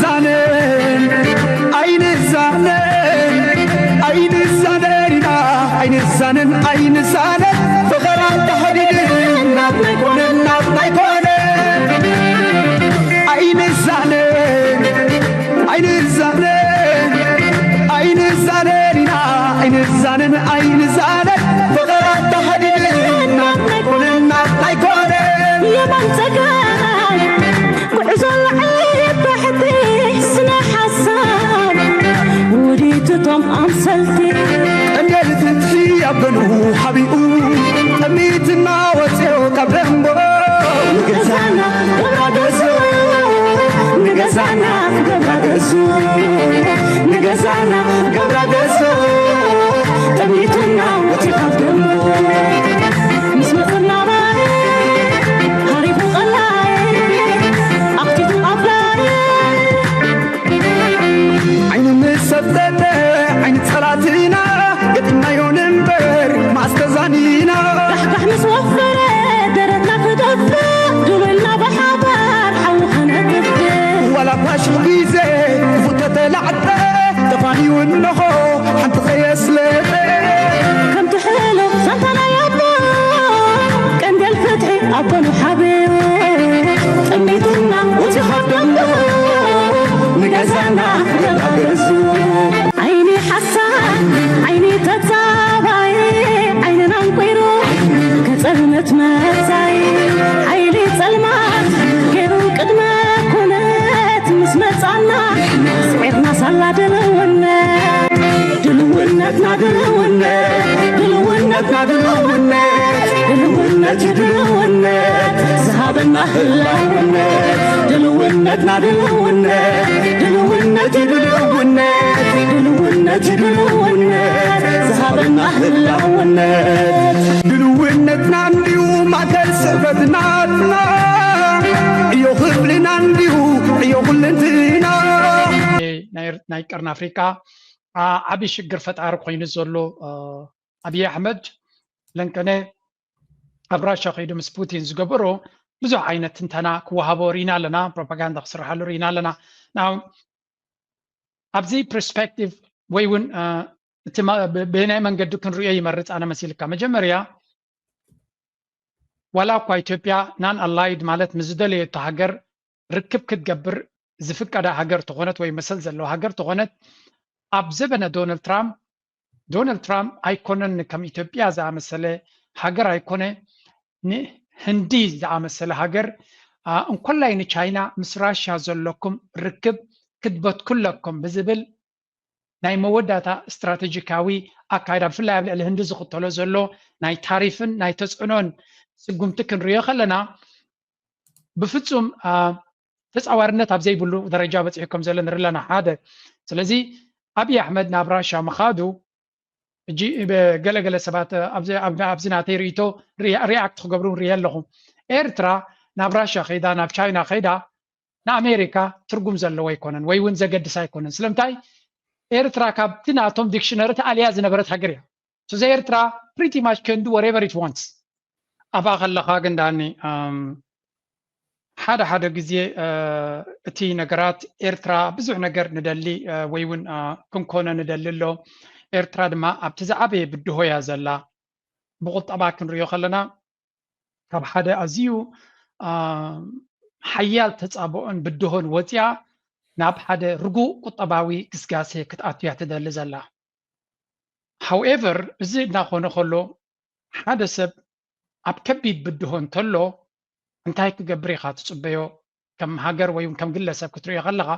ዛነን ኣይንዛነን ኣይንዛነን ኢና ኣይንዛነን ኣይንዛነን ፍቕራ ተሓዲድን ናብ ናይ ኮነን ናብ ናይ ኮነን ኣይንዛነን ኣይንዛነን ኣይንዛነን ኢና ኣይንዛነን ኣይንዛነን ፍቕራ ተሓዲድን ናብ ናይ ኮነን ናብ ናይ ኮነን የማን ጸጋም ጉዕዞ ላዕሊ ታሕቲ ስነ ሓሳብ ውዲትቶም ኣምሰልቲ ቀንዴል ፍትሒ ኣብ ገኑ ሓቢኡ ጠሚትና ወፅዮ ካብ ደንቦ ንገዛና ገብራ ገዙ ንገዛና ገብራ ገዙ ንገዛና ገብራ ገዙ ጠሚትና ወፅዮ ካብ ደንቦ ምስ መፅና ሃሪፉ ቀላይ ኣኽቲቱ ኣፍላይ ዓይኑ ምስ ሰብተተ ዓይኒ ጸላትና ገጢምናዮ ንንበር ማስተዛኒና ዳሕዳሕ ምስ ወፈረ ደረትና ክደፍእ ድብልና ብሓባር ሓዊ ከነጥፍእ ዋላ ፋሽል ግዜ ክፉተተ ላዕጠ ተፋንዩ እንሆ ሓንቲ ከየስለጠ ከምቲ ሕሉፍ ዛንታ ናይ ኣቦ ቀንዴል ፍትሒ ኣቦ ንሓብዮ ጠሚትና እቲ ካብ ደንቡ ንገዛና ገዛ ገዙ ዓይኒ ሓሳድ ዓይኒ ተጻባይ ዓይንና እንቁይሩ ከጸልመት መጻይ ሓይሊ ጸልማት ገይሩ ቅድመ ኩነት ምስ መጻና ስዒርና ሳላ ድልውነት ድልውነትና ድልውነት ድልውነትና ድልውነት ድልውነት እዩ ድልውነት ዝሃበና ህላውነት ድልውነትና ድልውነት ድልውነት እዩ ድልውነት ድልውነት እዩ ድልውነት ዝሃበና ህላውነት ድልውነትና እንዲሁ ማእከል ስዕበትናትና ዕዮ ክፍልና እንዲሁ ዕዮ ኩልንትና ናይ ናይ ቀርኒ ኣፍሪቃ ዓ- ዓቢ ሽግር ፈጣሪ ኮይኑ ዘሎ እ፣ ኣብይ ኣሕመድ ለንቀነ ኣብ ራሻ ከይዱ ምስ ፑቲን ዝገበሮ ብዙሕ ዓይነት ትንተና ክወሃቦ ርኢና ኣለና፣ ፕሮፓጋንዳ ክስርሓሉ ርኢና ኣለና። ናው ኣብዚ ፐርስፔክቲቭ ወይ እውን እ፣ እቲ ማ- ብ- ብናይ መንገዲ ክንሪኦ ይመርፅ ኣነ መሲልካ መጀመርያ ዋላ እኳ ኢትዮጵያ ናን ኣላይድ ማለት ምስ ዝደለየቶ ሃገር ርክብ ክትገብር ዝፍቀዳ ሃገር ተኾነት ወይ መሰል ዘለዋ ሃገር ተኾነት ኣብ ዘበነ ዶናልድ ትራምፕ ዶናልድ ትራምፕ ኣይኮነን ከም ኢትዮጵያ ዝኣመሰለ ሃገር ኣይኮነ ንህንዲ ዝኣመሰለ ሃገር አ፣ እንኮላይ ንቻይና ምስ ራሽያ ዘለኩም ርክብ ክትበትኩለኩም ብዝብል ናይ መወዳእታ ስትራቴጂካዊ ኣካይዳ ብፍላይ ኣብ ልዕሊ ህንዲ ዝኽተሎ ዘሎ ናይ ታሪፍን ናይ ተፅዕኖን ስጉምቲ ክንሪኦ ከለና ብፍፁም አ፣ ተፃዋርነት ኣብ ዘይብሉ ደረጃ በፂሑ ከም ዘሎ ንርኢ ኣለና ሓደ ስለዚ ኣብይ ኣሕመድ ናብ ራሻ ምኻዱ ሕጂ ገለገለ ሰባት ኣብዚ ናተይ ርእቶ ሪኣክት ክገብሩ ንርኢ ኣለኹ ኤርትራ ናብ ራሻ ከይዳ ናብ ቻይና ከይዳ ንኣሜሪካ ትርጉም ዘለዎ ኣይኮነን ወይ እውን ዘገድስ ኣይኮነን ስለምንታይ ኤርትራ ካብቲ ናቶም ዲክሽነሪ ተኣልያ ዝነበረት ሃገር እያ ስለዚ ኤርትራ pretty much can do whatever it wants ኣብኣ ከለኻ ግን ዳኒ ሓደ ሓደ ግዜ እቲ ነገራት ኤርትራ ብዙሕ ነገር ንደሊ ወይ እውን ክንኮነ ንደሊ ኣሎ ኤርትራ ድማ ኣብቲ ዝዓበየ ብድሆ እያ ዘላ ብቁጠባ ክንሪኦ ከለና ካብ ሓደ ኣዝዩ ሓያል ተፃብኦን ብድሆን ወፂኣ ናብ ሓደ ርጉእ ቁጠባዊ ግስጋሴ ክትኣቱ እያ ትደሊ ዘላ however እዚ እናኾነ ከሎ ሓደ ሰብ ኣብ ከቢድ ብድሆ እንተሎ እንታይ ክገብር ኢኻ ትፅበዮ ከም ሃገር ወይ ከም ግለሰብ ክትሪኦ ከለኻ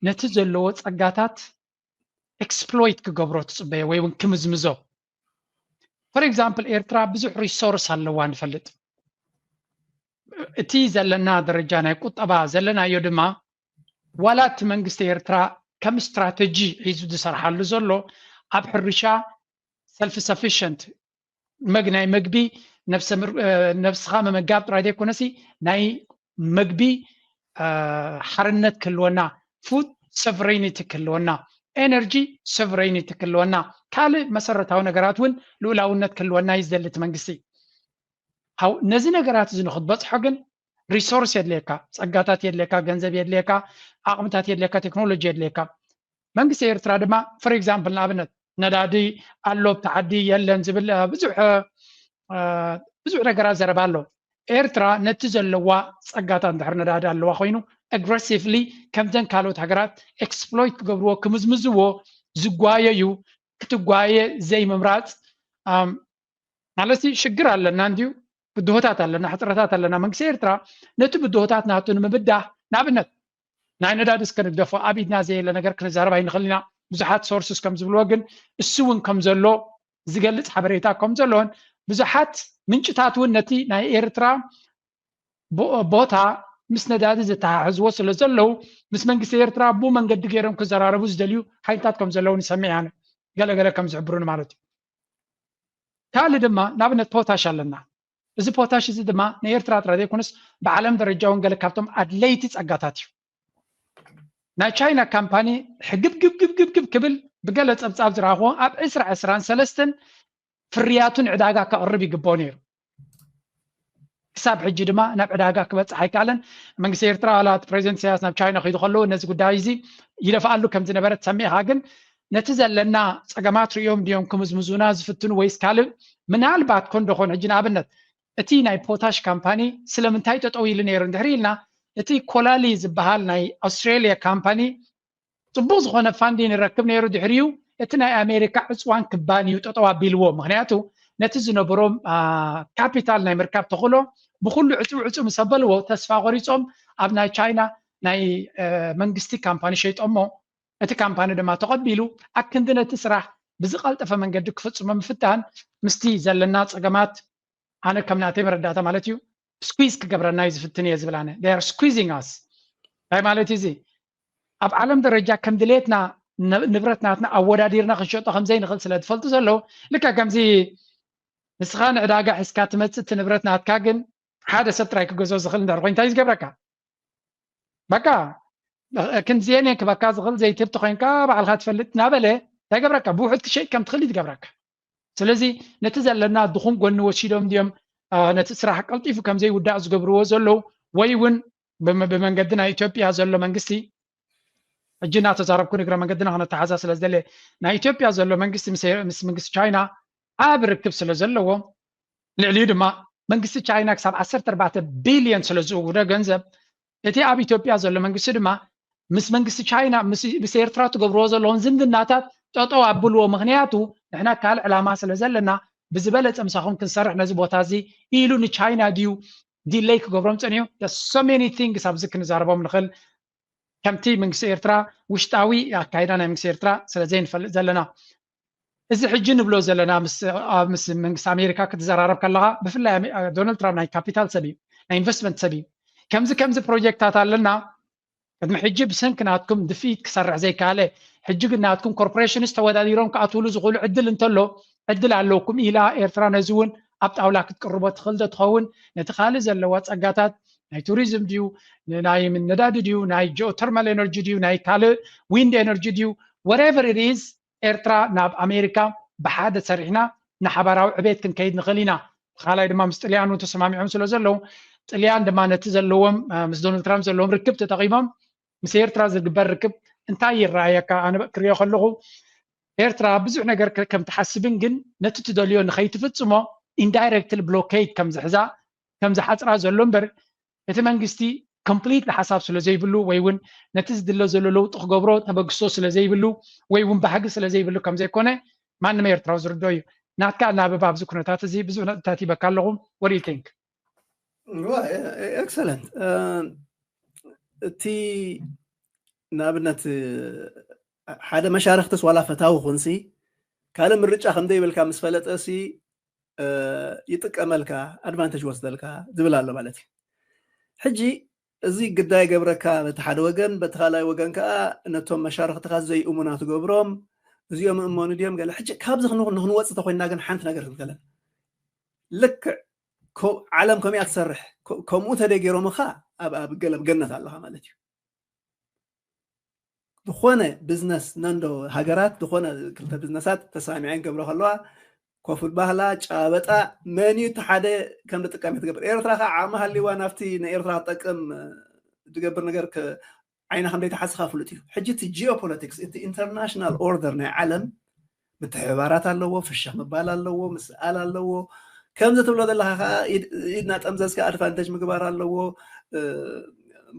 ነቲ ዘለዎ ፀጋታት exploit ክገብሮ ትፅበዮ ወይ እውን ክምዝምዞ for example ኤርትራ ብዙሕ resource ኣለዋ ንፈልጥ እቲ ዘለና ደረጃ ናይ ቁጠባ ዘለናዮ ድማ ዋላ እቲ መንግስቲ ኤርትራ ከም strategy ሒዙ ዝሰርሓሉ ዘሎ ኣብ ሕርሻ self sufficient መግ ናይ መግቢ ነብስኻ ምምጋብ ጥራይ ዘይኮነሲ ናይ መግቢ ሓርነት ክህልወና food sovereignty ክህልወና energy sovereignty ክህልወና ካልእ መሰረታዊ ነገራት እውን ልኡላውነት ክህልወና እዩ ዝደሊ እቲ መንግስቲ ነዚ ነገራት እዚ ንክትበፅሖ ግን ሪሶርስ የድልየካ፣ ጸጋታት የድልየካ፣ ገንዘብ የድልየካ፣ ዓቕምታት የድልየካ፣ ቴክኖሎጂ የድልየካ። መንግስቲ ኤርትራ ድማ for example ንኣብነት ነዳዲ ኣሎ ኣብቲ ዓዲ የለን ዝብል ብዙሕ ብዙሕ ነገራት ዘረባ ኣሎ። ኤርትራ ነቲ ዘለዋ ጸጋታት እንድሕር ነዳዲ ኣለዋ ኮይኑ ኣግረሲቭሊ ከምዘን ካልኦት ሃገራት ኤክስፕሎይት ክገብርዎ ክምዝምዝዎ ዝጓየዩ ክትጓየ ዘይምምራጽ ማለት ሽግር ኣለና እንዲዩ ብድሆታት ኣለና ሕፅረታት ኣለና መንግስቲ ኤርትራ ነቲ ብድሆታት ናቱ ንምብዳህ ንኣብነት ናይ ነዳዲ እስከ ንግደፎ ኣብ ኢድና ዘየለ ነገር ክንዛረብ ኣይንኽእል ኢና ብዙሓት ሶርስስ ከም ዝብልዎ ግን እሱ እውን ከም ዘሎ ዝገልፅ ሓበሬታ ከም ዘሎን ብዙሓት ምንጭታት እውን ነቲ ናይ ኤርትራ ቦታ ምስ ነዳዲ ዝተሓሕዝዎ ስለ ዘለዉ ምስ መንግስቲ ኤርትራ ብኡ መንገዲ ገይሮም ክዘራረቡ ዝደልዩ ሓይልታት ከም ዘለዉ ንሰምዕ ኢና ገለገለ ከም ዝሕብሩኒ ማለት እዩ ካልእ ድማ ንኣብነት ፖታሽ ኣለና እዚ ፖታሽ እዚ ድማ ንኤርትራ ጥራይ ዘይኮነስ ብዓለም ደረጃ እውን ገለ ካብቶም ኣድለይቲ ጸጋታት እዩ ናይ ቻይና ካምፓኒ ሕግብግብግብግብ ክብል ብገለ ጸብጻብ ዝረኣኽዎ ኣብ ዕስራ ዕስራን ሰለስተን ፍርያቱ ንዕዳጋ ከቕርብ ይግብኦ ነይሩ ክሳብ ሕጂ ድማ ናብ ዕዳጋ ክበፅሕ ኣይከኣለን መንግስቲ ኤርትራ ዋላ እቲ ፕሬዚደንት ኢሳያስ ናብ ቻይና ከይዱ ከለዉ ነዚ ጉዳይ እዚ ይደፍኣሉ ከም ዝነበረ ትሰሚዕኻ ግን ነቲ ዘለና ፀገማት ርእዮም ድዮም ክምዝምዙና ዝፍትኑ ወይስ ካልእ ምናልባት ኮን ደኾን ሕጂ ንኣብነት እቲ ናይ ፖታሽ ካምፓኒ ስለምንታይ ጠጠው ኢሉ ነይሩ እንድሕር ኢልና እቲ ኮላሊ ዝበሃል ናይ ኣውስትሬሊያ ካምፓኒ ፅቡቅ ዝኮነ ፋንዲን ይረክብ ነይሩ ድሕሪኡ እቲ ናይ ኣሜሪካ ዕፅዋን ክባን እዩ ጠጠው ኣቢልዎ ምክንያቱ ነቲ ዝነበሮም ካፒታል ናይ ምርካብ ተኽእሎ ብኩሉ ዕፅው ዕፅው ምስ ኣበልዎ ተስፋ ቆሪፆም ኣብ ናይ ቻይና ናይ መንግስቲ ካምፓኒ ሸይጦሞ እቲ ካምፓኒ ድማ ተቐቢሉ ኣክንዲ ነቲ ስራሕ ብዝቀልጠፈ መንገዲ ክፍፅሞ ምፍታን ምስቲ ዘለና ፀገማት ኣነ ከም ናተይ መረዳእታ ማለት እዩ ስኩዝ ክገብረና እዩ ዝፍትን እየ ዝብል ኣነ they are squeezing us እንታይ ማለት እዩ እዚ ኣብ ዓለም ደረጃ ከም ድሌትና ንብረት ናትና ኣወዳዲርና ክንሸጦ ከም ዘይንኽእል ስለ ዝፈልጡ ዘለዉ ልክዕ ከምዚ ንስኻ ንዕዳጋ ሒዝካ ትመፅእ እቲ ንብረት ናትካ ግን ሓደ ሰብ ጥራይ ክገዝኦ ዝኽእል እንድሕር ኮይኑ እንታይ እዩ ዝገብረካ በቃ ክንድዚኤን እየን ክበካ ዝኽእል ዘይትህብ ተኮይንካ ባዕልካ ትፈልጥ እናበለ እንታይ ገብረካ ብውሑድ ክሸይጥ ከም ትኽእል እዩ ዝገብረካ ስለዚ ነቲ ዘለና ድኹም ጎኒ ወሲዶም ድዮም ነቲ ስራሕ ቀልጢፉ ከም ዘይውዳእ ዝገብርዎ ዘለዉ ወይ እውን ብመንገዲ ናይ ኢትዮጵያ ዘሎ መንግስቲ ሕጂ እናተዛረብኩ ንግረ መንገድና ክነተሓዛ ስለ ዝደለ ናይ ኢትዮጵያ ዘሎ መንግስቲ ምስ መንግስቲ ቻይና ዓብ ርክብ ስለ ዘለዎ ልዕሊኡ ድማ መንግስቲ ቻይና ክሳብ ዓሰርተ ኣርባዕተ ቢልዮን ስለ ዝእውደ ገንዘብ እቲ ኣብ ኢትዮጵያ ዘሎ መንግስቲ ድማ ምስ መንግስቲ ቻይና ምስ ኤርትራ ትገብርዎ ዘለውን ዝምድናታት ጠጠው ኣብልዎ ምክንያቱ ንሕና ካልእ ዕላማ ስለ ዘለና ብዝበለፀ ምሳኹም ክንሰርሕ ነዚ ቦታ እዚ ኢሉ ንቻይና ድዩ ዲለይ ክገብሮም ፀኒሑ so many things ኣብዚ ክንዛረቦም ንኽእል ከምቲ መንግስቲ ኤርትራ ውሽጣዊ ኣካይዳ ናይ መንግስቲ ኤርትራ ስለ ዘይንፈልጥ ዘለና እዚ ሕጂ ንብሎ ዘለና ምስ መንግስቲ ኣሜሪካ ክትዘራረብ ከለካ ብፍላይ ዶናልድ ትራምፕ ናይ ካፒታል ሰብ እዩ ናይ ኢንቨስትመንት ሰብ እዩ ከምዚ ከምዚ ፕሮጀክታት ኣለና ቅድሚ ሕጂ ብሰንኪ ናትኩም ድፍኢት ክሰርሕ ዘይከኣለ ሕጂ ግን ናትኩም ኮርፖሬሽንስ ተወዳዲሮም ክኣትውሉ ዝኽእሉ ዕድል እንተሎ ዕድል ኣለውኩም ኢላ ኤርትራ ነዚ እውን ኣብ ጣውላ ክትቅርቦ ትኽእል ዶ ትኸውን ነቲ ካልእ ዘለዋ ጸጋታት ናይ ቱሪዝም ድዩ ናይ ምነዳዲ ድዩ ናይ ጂኦተርማል ኤነርጂ ድዩ ናይ ካልእ ዊንድ ኤነርጂ ድዩ whatever it is ኤርትራ ናብ ኣሜሪካ ብሓደ ሰሪሕና ንሓባራዊ ዕቤት ክንከይድ ንኽእል ኢና ካልኣይ ድማ ምስ ጥልያን እውን ተሰማሚዖም ስለ ዘለዉ ጥልያን ድማ ነቲ ዘለዎም ምስ ዶናልድ ትራምፕ ዘለዎም ርክብ ተጠቒሞም ምስ ኤርትራ ዝግበር ርክብ እንታይ ይረኣየካ ኣነ ክሪኦ ከለኹ ኤርትራ ብዙሕ ነገር ከም ትሓስብን ግን ነቲ ትደልዮ ንኸይትፍጽሞ ኢንዳይረክትሊ ብሎኬድ ከም ዝሕዛ ከም ዝሓፅራ ዘሎ እምበር እቲ መንግስቲ ኮምፕሊት ሓሳብ ስለ ዘይብሉ ወይ እውን ነቲ ዝድለ ዘሎ ለውጢ ክገብሮ ተበግሶ ስለ ዘይብሉ ወይ እውን ባህጊ ስለ ዘይብሉ ከም ዘይኮነ ማንም ኤርትራዊ ዝርዶ እዩ ናትካ ኣናብባ ኣብዚ ኩነታት እዚ ብዙሕ ነጥብታት ይበካ ኣለኹ what do you think excellent እቲ ንኣብነት ሓደ መሻርክትስ ዋላ ፈታዊ ኩንሲ ካልእ ምርጫ ከም ዘይብልካ ምስ ፈለጠ ሲ ይጥቀመልካ ኣድቫንቴጅ ወስደልካ ዝብል ኣሎ ማለት እዩ ሕጂ እዚ ግዳይ ገብረካ በቲ ሓደ ወገን በቲ ካልኣይ ወገን ከዓ ነቶም መሻርክትካ ዘይእሙና ትገብሮም እዚኦም እመኑ ድዮም ገለ ሕጂ ካብዚ ንክንወፅእ ተኮይንና ግን ሓንቲ ነገር ክንከለን ልክዕ ዓለም ከምኡ እያ ትሰርሕ ከምኡ ተደይ ገይሮምኻ ኣብ ገለ ገነት ኣለኻ ማለት እዩ ዝኾነ ቢዝነስ ነንዶ ሃገራት ዝኾነ ክልተ ቢዝነሳት ተስማሚዐን ገብረ ከለዋ ኮፍ ብል ባህላ ጫበጣ መን እዩ እቲ ሓደ ከም ዝጥቀም ትገብር። ኤርትራ ከዓ ዓቕሚ ሃልይዋ ናብቲ ንኤርትራ ክጠቅም ዝገብር ነገር ከ-፣ ዓይና ከም ዘይተሓስኻ ፍሉጥ እዩ። ሕጂ እቲ ጂኦፖለቲክስ፣ እቲ ኢንተርናሽናል ኦርደር ናይ ዓለም ምትሕብባራት ኣለዎ፣ ፍሽኽ ምባል ኣለዎ፣ ምስኣል ኣለዎ። ከምዚ ትብሎ ዘለኻ ከዓ ኢድ-፣ ኢድና ጠምዘዝካ ኣድቫንቴጅ ምግባር ኣለዎ፣ እ፣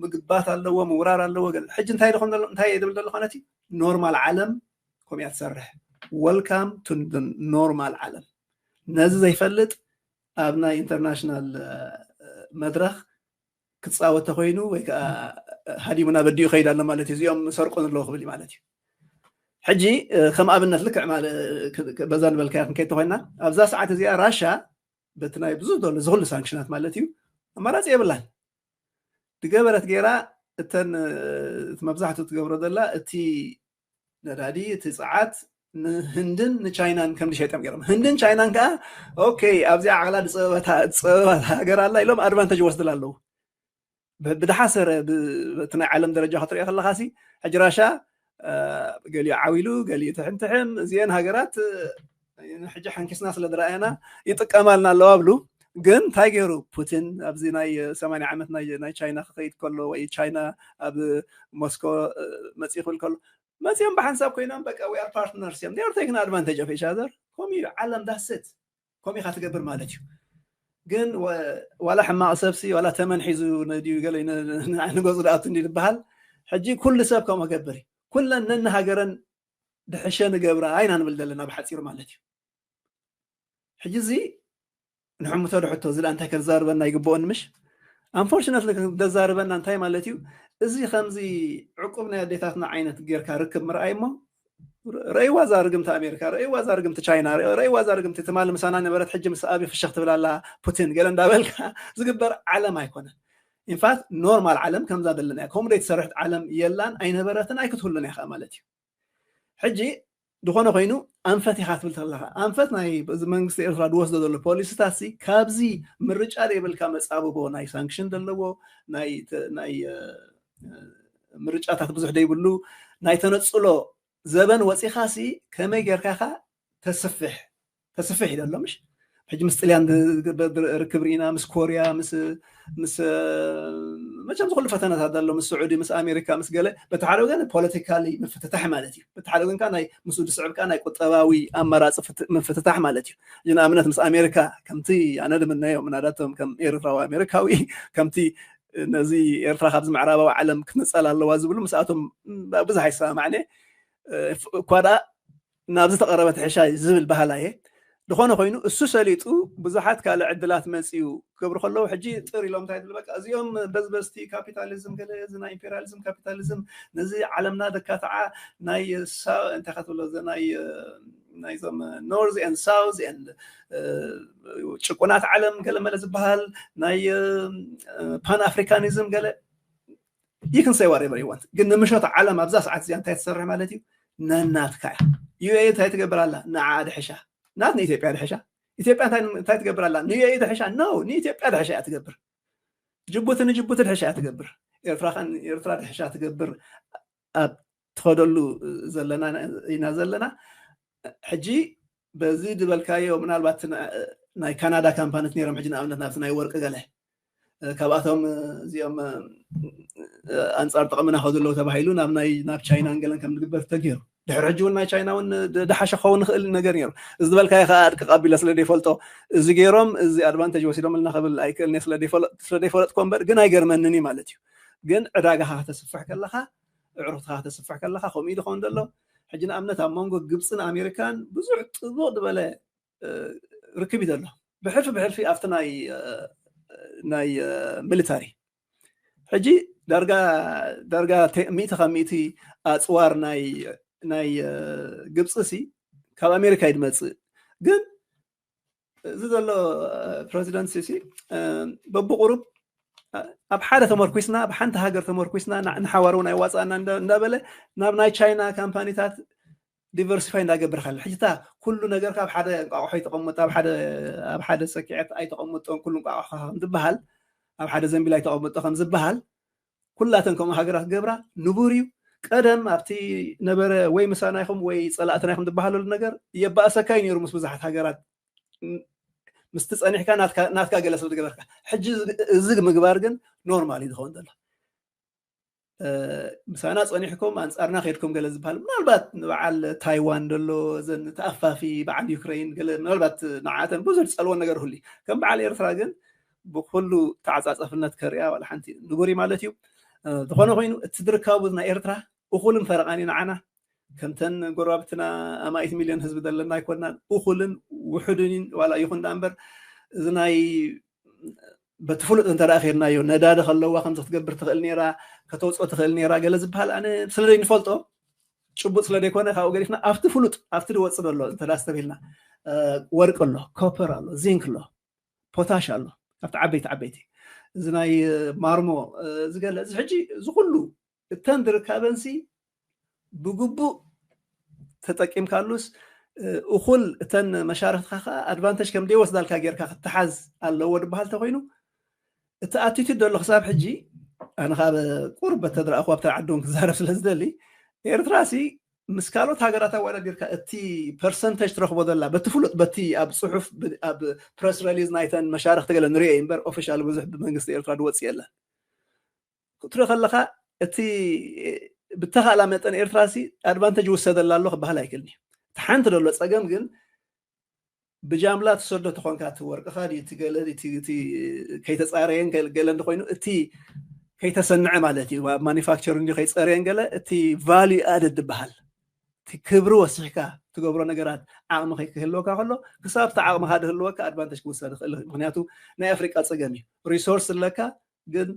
ምግባት ኣለዎ፣ ምውራር ኣለዎ። ገለ ሕጂ እንታይ ድኾን ዘሎ፣ እንታይ እየ ዝብል ዘለኹ ነቲ ኖርማል ዓለም ከምኡ እያ ትሰርሕ። ወልካም ቱ ኖርማል ዓለም። ነዚ ዘይፈልጥ ኣብ ናይ ኢንተርናሽናል መድረኽ ክፃወት ተኮይኑ ወይ ከዓ ሃዲሙና በዲኡ ይኸይድ ኣሎ ማለት እዩ። እዚኦም ሰርቁ ኣለዉ ክብል እዩ ማለት እዩ። ሕጂ ከም ኣብነት ልክዕ ማለ-፣ ክ-፣ ክ-፣ በዛ ንበልካያ ክንከይድ ተኮይና ኣብዛ ሰዓት እዚኣ ራሻ በቲ ናይ ብዙ ዘሎ ዝኩሉ ሳንክሽናት ማለት እዩ ኣማራፂ የብላን። ድገበረት ገይራ እተን እቲ መብዛሕትኡ ትገብሮ ዘላ እቲ ነዳዲ እቲ ፀዓት ንህንድን ንቻይናን ከም ዝሸይጦም ገይሮም። ህንድን ቻይናን ከዓ ኦኬ ኣብዚኣ ዓቕላ ዝፀበባት፣ ዝፀበባት ሃገር ኣላ ኢሎም ኣድቫንቴጅ ይወስድላ ኣለዉ። ብ-፣ ብድሓሰረ ብ-፣ በቲ ናይ ዓለም ደረጃ ክትሪኦ ከለኻ ሲ ሕጂ ራሻ፣ እ፣ ገሊኡ ዓው ኢሉ፣ ገሊኡ ትሕምትሕም፣ እዚአን ሃገራት፣ እ፣ ሕጂ ሓንኪስና ስለ ዝረኣየና ይጥቀማልና ኣለዋ ብሉ። ግን እንታይ ገይሩ ፑቲን ኣብዚ ናይ ሰማንያ ዓመት ናይ፣ ናይ ቻይና ክኸይድ ከሎ ወይ ቻይና ኣብ ሞስኮ፣ እ፣ መፅኡ ክብል ከሎ መፅኦም ብሓንሳብ ኮይኖም በቃ we are partners እዮም። They are taking advantage of each other። ከምኡ እዩ ዓለም ዳስት። ከምኡ ኢኻ ትገብር ማለት እዩ። ግን ወ-፣ ዋላ ሕማቕ ሰብሲ ዋላ ተመን ሒዙ ነድዩ ገለ ን-፣ ን-፣ ንገፁ ድኣቱ እንዲ ዝበሃል ሕጂ ኩሉ ሰብ ከምኡ ገብር እዩ። ኩለን ነንሃገረን ድሕሸ ንገብራ ኣይና ንብል ዘለና ብሓፂሩ ማለት እዩ። ሕጂ እዚ ንሕምቶ ድሕቶ እዚ እንታይ ከዛርበና ይግብኦን ምሽ? ኣንፎርችነትሊ ዘዛርበና እንታይ ማለት እዩ? እዚ ከምዚ ዕቁብ ናይ ኣዴታትና ዓይነት ጌርካ ርክብ ምርኣይ እሞ ረእይዋ እዛ ርግምቲ ኣሜሪካ፣ ረእይዋ እዛ ርግምቲ ቻይና፣ ረእይዋ እዛ ርግምቲ ትማሊ ምሳና ነበረት ሕጂ ምስ ኣብይ ፍሽኽ ትብል ኣላ ፑቲን ገለ እንዳበልካ ዝግበር ዓለም ኣይኮነን። ኢንፋክት ኖርማል ዓለም ከምዛ ዘለና እያ። ከምኡ ዘይትሰርሕት ዓለም የላን ኣይነበረትን ኣይክትህሉን እያ ከዓ ማለት እዩ። ሕጂ ዝኾነ ኮይኑ ኣንፈት ኢኻ ትብል ተለኻ ኣንፈት ናይ እዚ መንግስቲ ኤርትራ ዝወስዶ ዘሎ ፖሊሲታት ሲ ካብዚ ምርጫ ዘይብልካ መጻብቦ ናይ ሳንክሽን ዘለዎ ናይ ተ-፣ ናይ እ፣ ምርጫታት ብዙሕ ዘይብሉ ናይ ተነጽሎ ዘበን ወፂኻ ሲ ከመይ ጌርካ ኢኻ ተስፍሕ ተስፍሕ እዩ ዘሎ ምሽ? ሕጂ ምስ ጥልያን ርክብ ርኢና ምስ ኮርያ ምስ ምስ መቸም ዝኩሉ ፈተነታት ዘሎ ምስ ስዑዲ ምስ ኣሜሪካ ምስ ገለ በቲ ሓደ ወገን ፖለቲካሊ ምፍትታሕ ማለት እዩ። በቲ ሓደ ወገን ከዓ ናይ ምስኡ ዝስዕብ ከዓ ናይ ቁጠባዊ ኣማራፂ ምፍትታሕ ማለት እዩ። እዚ ንኣብነት ምስ ኣሜሪካ ከምቲ ኣነ ድምነዮ ምናዳቶም ከም ኤርትራዊ ኣሜሪካዊ ከምቲ ነዚ ኤርትራ ካብዚ ምዕራባዊ ዓለም ክትነፀል ኣለዋ ዝብሉ ምስኣቶም ብዙሕ ኣይሰማማዕነ እኳ ደኣ ናብዚ ተቐረበ ትሕሻ ዝብል ባህላ እየ። ዝኾነ ኮይኑ እሱ ሰሊጡ ብዙሓት ካልእ ዕድላት መፅኡ ክገብሩ ከለዉ ሕጂ ጥር ኢሎም እንታይ ትብል በቃ እዚኦም በዝበዝቲ ካፒታሊዝም ገለ እዚ ናይ ኢምፔሪያሊዝም ካፒታሊዝም ነዚ ዓለምና ደካትዓ ናይ ሳ-፣ እንታይ ከትብሎ እዚ ናይ ናይዞም ኖርዝ ኤንድ ሳውዝ ኤንድ ጭቁናት ዓለም ገለ መለ ዝበሃል ናይ ፓን ኣፍሪካኒዝም ገለ you can say whatever you want ግን ንምሸት ዓለም ኣብዛ ሰዓት እዚኣ እንታይ ትሰርሕ ማለት እዩ ነናትካ እያ ዩ ኤ እንታይ ትገብር ኣላ ንዓ ድሕሻ ናት ንኢትዮጵያ ድሕሻ ኢትዮጵያ እንታይ ትገብር ኣላ ንዩ ኤ ድሕሻ no ንኢትዮጵያ ድሕሻ እያ ትገብር ጅቡቲ ንጅቡቲ ድሕሻ እያ ትገብር ኤርትራ ከ ኤርትራ ድሕሻ ትገብር ኣብ ትኸደሉ ዘለና ኢና ዘለና ሕጂ በዚ ዝበልካዮ ምናልባት ናይ ካናዳ ካምፓኒት ነይሮም ሕጂ ንኣብነት ናብቲ ናይ ወርቂ ገለ ካብኣቶም እዚኦም ኣንፃር ጥቕምና ከ ዘለዉ ተባሂሉ ናብ ናይ ናብ ቻይናን ገለን ከም ዝግበር ተገይሩ ድሕሪ ሕጂ እውን ናይ ቻይና እውን ድሓሸ ክኸውን ንኽእል ነገር ነይሩ እዚ ዝበልካዮ ከዓ ኣድቂ ቀቢለ ስለ ዘይፈልጦ እዚ ገይሮም እዚ ኣድቫንቴጅ ወሲዶምልና ክብል ኣይክእልን ስለዘይፈለጥኮ እምበር ግን ኣይገርመንን እዩ ማለት እዩ ግን ዕዳጋኻ ከተስፍሕ ከለኻ ኣዕሩኽትኻ ከተስፍሕ ከለኻ ከምኡ ኢሉ ኸውን ዘሎ ሕጂ ንኣብነት ኣብ መንጎ ግብፅን ኣሜሪካን ብዙሕ ጥቡቕ ዝበለ ርክብ እዩ ዘሎ ብሕልፊ ብሕልፊ ኣብቲ ናይ ናይ ሚሊታሪ ሕጂ ዳርጋ ዳርጋ ሚእቲ ካብ ሚእቲ ኣፅዋር ናይ ናይ ግብፂ ሲ ካብ ኣሜሪካ እዩ ዝመፅእ ግን እዚ ዘሎ ፕረዚደንት ሲ በብቁሩብ ኣብ ሓደ ተመርኩስና ኣብ ሓንቲ ሃገር ተመርኩስና ንሓዋር እውን ኣይዋፃእና እንዳበለ ናብ ናይ ቻይና ካምፓኒታት ዲቨርሲፋይ እንዳገብር ካለ ሕጂታ ኩሉ ነገር ካብ ሓደ እንቋቑሖ ይተቐምጥ ኣብ ሓደ ኣብ ሓደ ሰኪዐት ኣይተቐምጦን ኩሉ እንቋቑሖ ከም ዝበሃል ኣብ ሓደ ዘንቢል ኣይተቐምጦ ከም ዝበሃል ኩላተን ከምኡ ሃገራት ገብራ ንቡር እዩ ቀደም ኣብቲ ነበረ ወይ ምሳና ይኹም ወይ ፀላእትና ይኹም ዝበሃለሉ ነገር የባእሰካ እዩ ነይሩ ምስ ብዙሓት ሃገራት ምስቲ ጸኒሕካ ናትካ ገለ ሰብ ዝገበርካ። ሕጂ እዚ ምግባር ግን ኖርማል እዩ ዝኸውን ዘሎ። ምሳና ጸኒሕኩም ኣንጻርና ከድኩም ገለ ዝበሃል፣ ምናልባት ንበዓል ታይዋን ዘሎ፣ እዘን ተኣፋፊ በዓል ዩክሬን ገለ፣ ምናልባት ንዓተን ብዙሕ ዝጸልወን ነገር ህሉ። ከም በዓል ኤርትራ ግን ብኩሉ ተዓጻጸፍነት ከርእያ ዋላ ሓንቲ ንቡር እዩ ማለት እዩ። ዝኾነ ኮይኑ እቲ ዝርካቡ ናይ ኤርትራ እኹልን ፈረቓን እዩ ንዓና። ከምተን ጎረባብትና ኣማኢት ሚልዮን ህዝቢ ዘለና ኣይኮናን። እኹልን ውሑድን ዋላ ይኹን ዳ እምበር፣ እዚ ናይ በቲ ፍሉጥ እንተ ደኣ ኬድናዮ፣ ነዳዲ ከለዋ ከምዚ ክትገብር ትኽእል ነይራ፣ ከተውፅኦ ትኽእል ነይራ ገለ ዝበሃል ኣነ ስለ ዘይንፈልጦ፣ ጭቡጥ ስለ ዘይኮነ ካብኡ ገዲፍና ኣብቲ ፍሉጥ ኣብቲ ዝወፅእ ዘሎ እንተ ደኣ ኣስተብሂልና፣ ወርቂ ኣሎ፣ ኮፐር ኣሎ፣ ዚንክ ኣሎ፣ ፖታሽ ኣሎ፣ ካብቲ ዓበይቲ ዓበይቲ፣ እዚ ናይ ማርሞ፣ እዚ ገለ፣ እዚ ሕጂ እዚ ኩሉ እተን ዝርካበንሲ ብግቡእ ተጠቂምካሉስ፣ እኹል እተን መሻርክትካ ከዓ ኣድቫንተጅ ከም ዘይወስዳልካ ጌርካ ክትሓዝ ኣለዎ ዝበሃል ተኮይኑ፣ እቲ ኣቲቱድ ዘሎ ክሳብ ሕጂ፣ ኣነ ከዓ ቁርብ በተድረኣኹ ኣብታ ዓዶም ክዛረብ ስለ ዝደሊ፣ ኤርትራሲ ምስ ካልኦት ሃገራት ኣወዳዲርካ እቲ ፐርሰንተጅ ትረኽቦ ዘላ በቲ ፍሉጥ በቲ ኣብ ፅሑፍ ኣብ ፕረስ ሪሊዝ ናይተን መሻርክቲ ገለ ንሪኦ እዩ እምበር ኦፊሻል ብዙሕ ብመንግስቲ ኤርትራ ዝወፅእ የለን። ክትሪኦ ከለካ እቲ ብተኻእላ መጠን ኤርትራሲ ኣድቫንተጅ ይውሰደላ ኣሎ ክበሃል ኣይክእልን እዩ። እቲ ሓንቲ ዘሎ ፀገም ግን ብጃምላ ትሰዶ ተኾንካ እቲ ወርቅኻ ድዩ እቲ ገለ እቲ ከይተፃረየን ገለ እንተኮይኑ እቲ ከይተሰንዐ ማለት እዩ። ኣብ ማኒፋክቸር እንዲ ከይፀረየን ገለ እቲ ቫልዩ ኣደድ ዝበሃል እቲ ክብሪ ወሲሕካ ትገብሮ ነገራት ዓቕሚ ከይክህልወካ ከሎ ክሳብ እቲ ዓቕምኻ ድህልወካ ኣድቫንተጅ ክውሰድ ይኽእል። ምክንያቱ ናይ ኣፍሪቃ ፀገም እዩ። ሪሶርስ ኣለካ ግን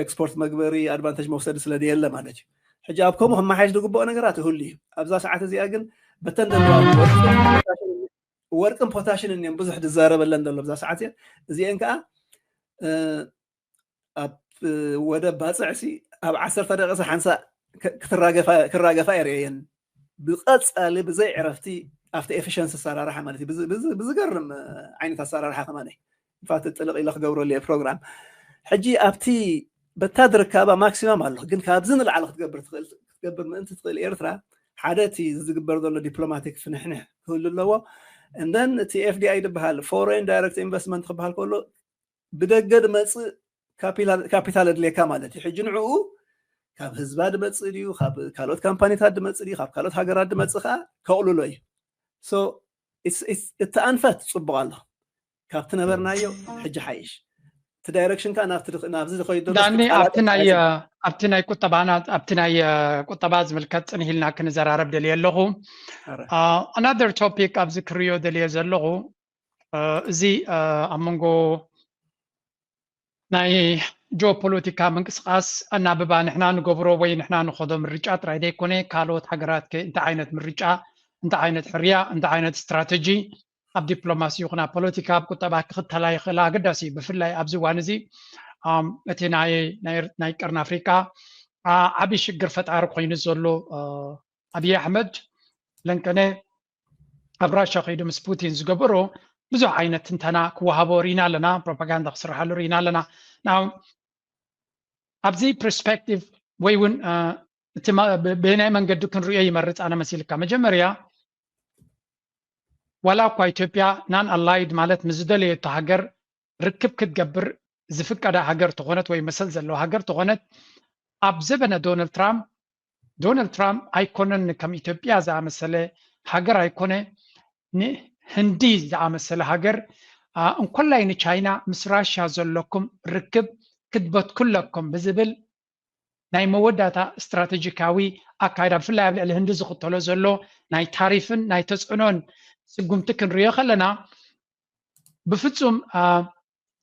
ኤክስፖርት መግበሪ ኣድቫንተጅ መውሰዲ ስለ የለ ማለት እዩ። ሕጂ ኣብ ከምኡ ክመሓየሽ ዝግብኦ ነገራት ይህሉ እዩ። ኣብዛ ሰዓት እዚኣ ግን በተን ዘለዋ ወርቅን ፖታሽን እኒኦም ብዙሕ ዝዛረበለን ዘሎ ኣብዛ ሰዓት እዚኣ። እዚአን ከዓ ኣብ ወደብ ባፅዕሲ ኣብ ዓሰርተ ደቂሰ ሓንሳእ ክራገፋ ይረአየን። ብቐፃሊ ብዘይ ዕረፍቲ ኣብቲ ኤፊሸንሲ ኣሰራርሓ ማለት እዩ። ብዝገርም ዓይነት ኣሰራርሓ ከማን ኢንፋክት ጥልቕ ኢለ ክገብረሉ እየ ፕሮግራም። ሕጂ ኣብቲ በታ ዝርካባ ማክሲማም ኣሎ፣ ግን ካብዚ ንላዕሊ ክትገብር ትኽእል ክትገብር ምእንቲ ትኽእል ኤርትራ ሓደ እቲ ዝግበር ዘሎ ዲፕሎማቲክ ፍንሕንሕ ክህሉ ኣለዎ። እንደን እቲ ኤፍዲኣይ ዝበሃል ፎሬን ዳይሬክት ኢንቨስትመንት ክበሃል ከሎ ብደገ ድመፅእ ካፒታል ኣድልየካ ማለት እዩ። ሕጂ ንዕኡ ካብ ህዝባ ድመፅእ ድዩ ካብ ካልኦት ካምፓኒታት ድመፅእ ድዩ ካብ ካልኦት ሃገራት ድመፅእ ከዓ ከቕልሎ እዩ። እቲ ኣንፈት ፅቡቕ ኣሎ ካብቲ ነበርናዮ ሕጂ ሓይሽ እቲ ዳይሬክሽን ከዓ ናብዚ ዝኸይድ ዘሎ ዳኒ ኣብቲ ናይ ኣብቲ ናይ ቁጠባና ኣብቲ ናይ ቁጠባ ዝምልከት ፅንሂልና ክንዘራረብ ደልየ ኣለኹ። ኣናደር ቶፒክ ኣብዚ ክሪዮ ደልየ ዘለኹ እዚ ኣብ መንጎ ናይ ጂኦፖለቲካ ምንቅስቃስ ኣናብባ ንሕና ንገብሮ ወይ ንሕና ንኸዶ ምርጫ ጥራይ ዘይኮነ ካልኦት ሃገራት ከ እንታይ ዓይነት ምርጫ እንታይ ዓይነት ሕርያ እንታይ ዓይነት ስትራተጂ ኣብ ዲፕሎማሲ ይኹን ኣብ ፖለቲካ ኣብ ቁጠባ ክኽተላ ይኽእላ ኣገዳሲ እዩ። ብፍላይ ኣብዚ እዋን እዚ እቲ ናይ ቀርኒ ኣፍሪቃ ዓብዪ ሽግር ፈጣሪ ኮይኑ ዘሎ ኣብዪ ኣሕመድ ለንቀነ ኣብ ራሻ ከይዱ ምስ ፑቲን ዝገበሮ ብዙሕ ዓይነት ትንተና ክወሃቦ ርኢና ኣለና። ፕሮፓጋንዳ ክስርሓሉ ርኢና ኣለና። ናው ኣብዚ ፐርስፔክቲቭ ወይ እውን እቲ ብናይ መንገዲ ክንሪኦ ይመርፅ ኣነ መሲልካ መጀመርያ ዋላ እኳ ኢትዮጵያ ናን ኣላይድ ማለት ምስ ዝደለየቶ ሃገር ርክብ ክትገብር ዝፍቀዳ ሃገር ተኾነት ወይ መሰል ዘለዋ ሃገር ተኾነት ኣብ ዘበነ ዶናልድ ትራምፕ ዶናልድ ትራምፕ ኣይኮነን ከም ኢትዮጵያ ዝኣመሰለ ሃገር ኣይኮነ ንህንዲ ዝኣመሰለ ሃገር እንኮላይ ንቻይና ምስ ራሽያ ዘለኩም ርክብ ክትበትኩለኩም ብዝብል ናይ መወዳእታ ስትራቴጂካዊ ኣካይዳ ብፍላይ ኣብ ልዕሊ ህንዲ ዝኽተሎ ዘሎ ናይ ታሪፍን ናይ ተፅዕኖን ስጉምቲ ክንሪኦ ከለና ብፍፁም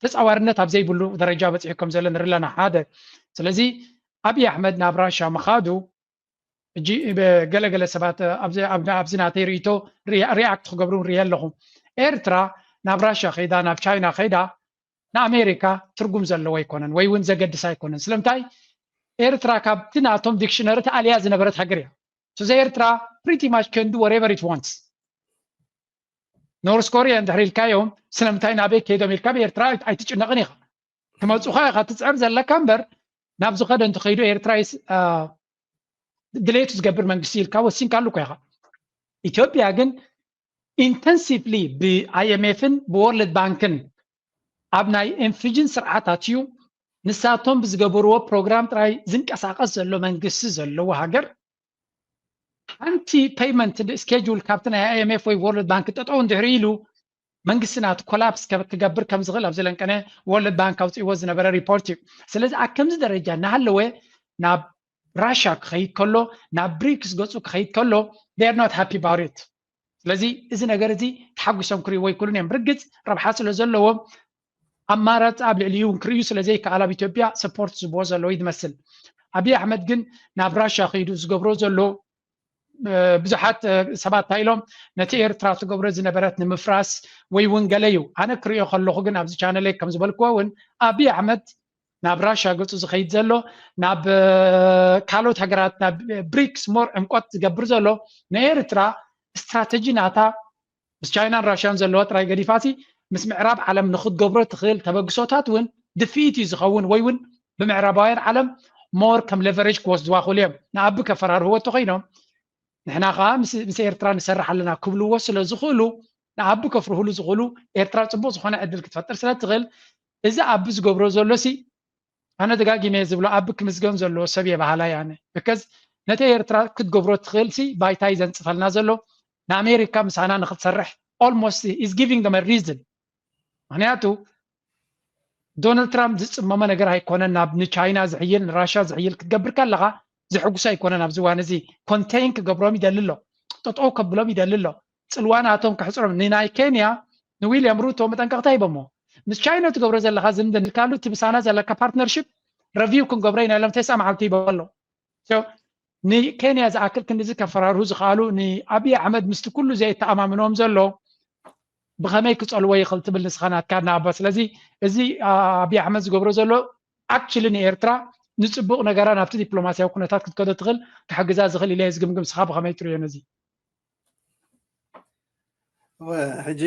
ተፃዋርነት ኣብ ዘይብሉ ደረጃ በፂሑ ከም ዘሎ ንርኢ ኣለና ሓደ ስለዚ ኣብዪ ኣሕመድ ናብ ራሻ ምኻዱ ሕጂ ገለገለ ሰባት ኣብዚ ናተይ ርእቶ ሪኣክት ክገብሩ ንርኢ ኣለኹ ኤርትራ ናብ ራሻ ከይዳ ናብ ቻይና ከይዳ ንኣሜሪካ ትርጉም ዘለዎ ኣይኮነን ወይ እውን ዘገድስ ኣይኮነን ስለምንታይ ኤርትራ ካብቲ ናቶም ዲክሽነሪ ተኣልያ ዝነበረት ሃገር እያ ስለዚ ኤርትራ pretty much can do whatever it wants ኖርስ ኮሪያ እንድሕር ኢልካዮም ስለምንታይ ናበይ ከይዶም ኢልካ ብኤርትራ ኣይትጭነቕን ኢኻ ክመፁኻ ኢኻ ትፅዕር ዘለካ እምበር ናብ ዝኸደ እንተኸይዱ ኤርትራ ድሌቱ ዝገብር መንግስቲ ኢልካ ወሲንካሉ እኮ ኢኻ ኢትዮጵያ ግን ኢንተንሲቭሊ ብኣይኤምኤፍን ብወርልድ ባንክን ኣብ ናይ ኢንፊጅን ስርዓት ኣትዩ ንሳቶም ብዝገበርዎ ፕሮግራም ጥራይ ዝንቀሳቐስ ዘሎ መንግስቲ ዘለዎ ሃገር ሓንቲ ፔይመንት ስኬጁል ካብቲ ናይ ኣይኤምኤፍ ወይ ወርልድ ባንክ ጠጠው እንድሕሪ ኢሉ መንግስቲ ናቱ ኮላፕስ ክገብር ከም ዝኽእል ኣብዚ ለንቀነ ወርልድ ባንክ ኣውፅእዎ ዝነበረ ሪፖርት እዩ። ስለዚ ኣብ ከምዚ ደረጃ እናሃለወ ናብ ራሻ ክኸይድ ከሎ ናብ ብሪክስ ገፁ ክኸይድ ከሎ ር ኖት ሃፒ ባውት። ስለዚ እዚ ነገር እዚ ተሓጒሶም ክርእይዎ ይክእሉን እዮም። ብርግፅ ረብሓ ስለ ዘለዎም ኣማራፂ ኣብ ልዕሊኡ እውን ክርእዩ ስለ ዘይከኣል ኣብ ኢትዮጵያ ሰፖርት ዝብዎ ዘለዉ እዩ ዝመስል። ኣብይ ኣሕመድ ግን ናብ ራሻ ከይዱ ዝገብሮ ዘሎ ብዙሓት ሰባት እንታይ ኢሎም ነቲ ኤርትራ ትገብሮ ዝነበረት ንምፍራስ ወይ እውን ገለ እዩ። ኣነ ክርእዮ ከለኹ ግን ኣብዚ ቻነለይ ከም ዝበልክዎ እውን ኣብይ ኣሕመድ ናብ ራሻ ገፁ ዝኸይድ ዘሎ ናብ ካልኦት ሃገራት ናብ ብሪክስ ሞር ዕምቆት ዝገብር ዘሎ ንኤርትራ ስትራተጂ ናታ ምስ ቻይናን ራሽያን ዘለዋ ጥራይ ገዲፋሲ ምስ ምዕራብ ዓለም ንክትገብሮ ትኽእል ተበግሶታት እውን ድፍኢት እዩ ዝኸውን ወይ እውን ብምዕራባውያን ዓለም ሞር ከም ሌቨሬጅ ክወስድዋ ክእሉ እዮም። ንኣቢ ከፈራርህዎ እንተኮይኖም ንሕና ከዓ ምስ ኤርትራ ንሰርሕ ኣለና ክብልዎ ስለ ዝኽእሉ ንኣቢ ከፍርህሉ ዝኽእሉ ኤርትራ ፅቡቅ ዝኾነ ዕድል ክትፈጥር ስለ ትኽእል እዚ ኣቢ ዝገብሮ ዘሎ ሲ ኣነ ደጋጊመ ዝብሎ ኣቢ ክምስገን ዘለዎ ሰብ እየ በሃላይ ኣነ። ብከዝ ነቲ ኤርትራ ክትገብሮ ትኽእል ሲ ባይታ እዩ ዘንፅፈልና ዘሎ ንኣሜሪካ ምሳና ንክትሰርሕ almost is giving them a reason። ምክንያቱ ዶናልድ ትራምፕ ዝፅመሞ ነገር ኣይኮነን ናብ ንቻይና ዝሕይል ንራሻ ዝሕይል ክትገብር ከለካ ዝሕጉስ ኣይኮነን። ኣብዚ እዋን እዚ ኮንቴን ክገብሮም ይደሊ ኣሎ፣ ጠጠው ከብሎም ይደሊ ኣሎ። ፅልዋ ናቶም ክሕፅሮም ንናይ ኬንያ ንዊልያም ሩቶ መጠንቀቅታ ሂቦሞ ምስ ቻይና ትገብሮ ዘለካ ዝምድና ኢልካሉ እቲ ምሳና ዘለካ ፓርትነርሽፕ ረቪው ክንገብሮ ኢና ኢሎም ተስዓ መዓልቲ ሂቦም ኣለዉ። ንኬንያ ዝኣክል ክንድዚ ከፈራርሁ ዝኽኣሉ ንኣብይ ኣሕመድ ምስቲ ኩሉ ዘየተኣማምኖም ዘሎ ብኸመይ ክፀልዎ ይኽእል ትብል ንስኻ ናትካ ናባ። ስለዚ እዚ ኣብይ ኣሕመድ ዝገብሮ ዘሎ ኣክችሊ ንኤርትራ ንፅቡቅ ነገራ ናብቲ ዲፕሎማሲያዊ ኩነታት ክትከዶ ትኽእል ክሕግዛ ዝኽእል ኢለ ዝግምግም። ንስኻ ብኸመይ ትርእዮ ነዚ? ሕጂ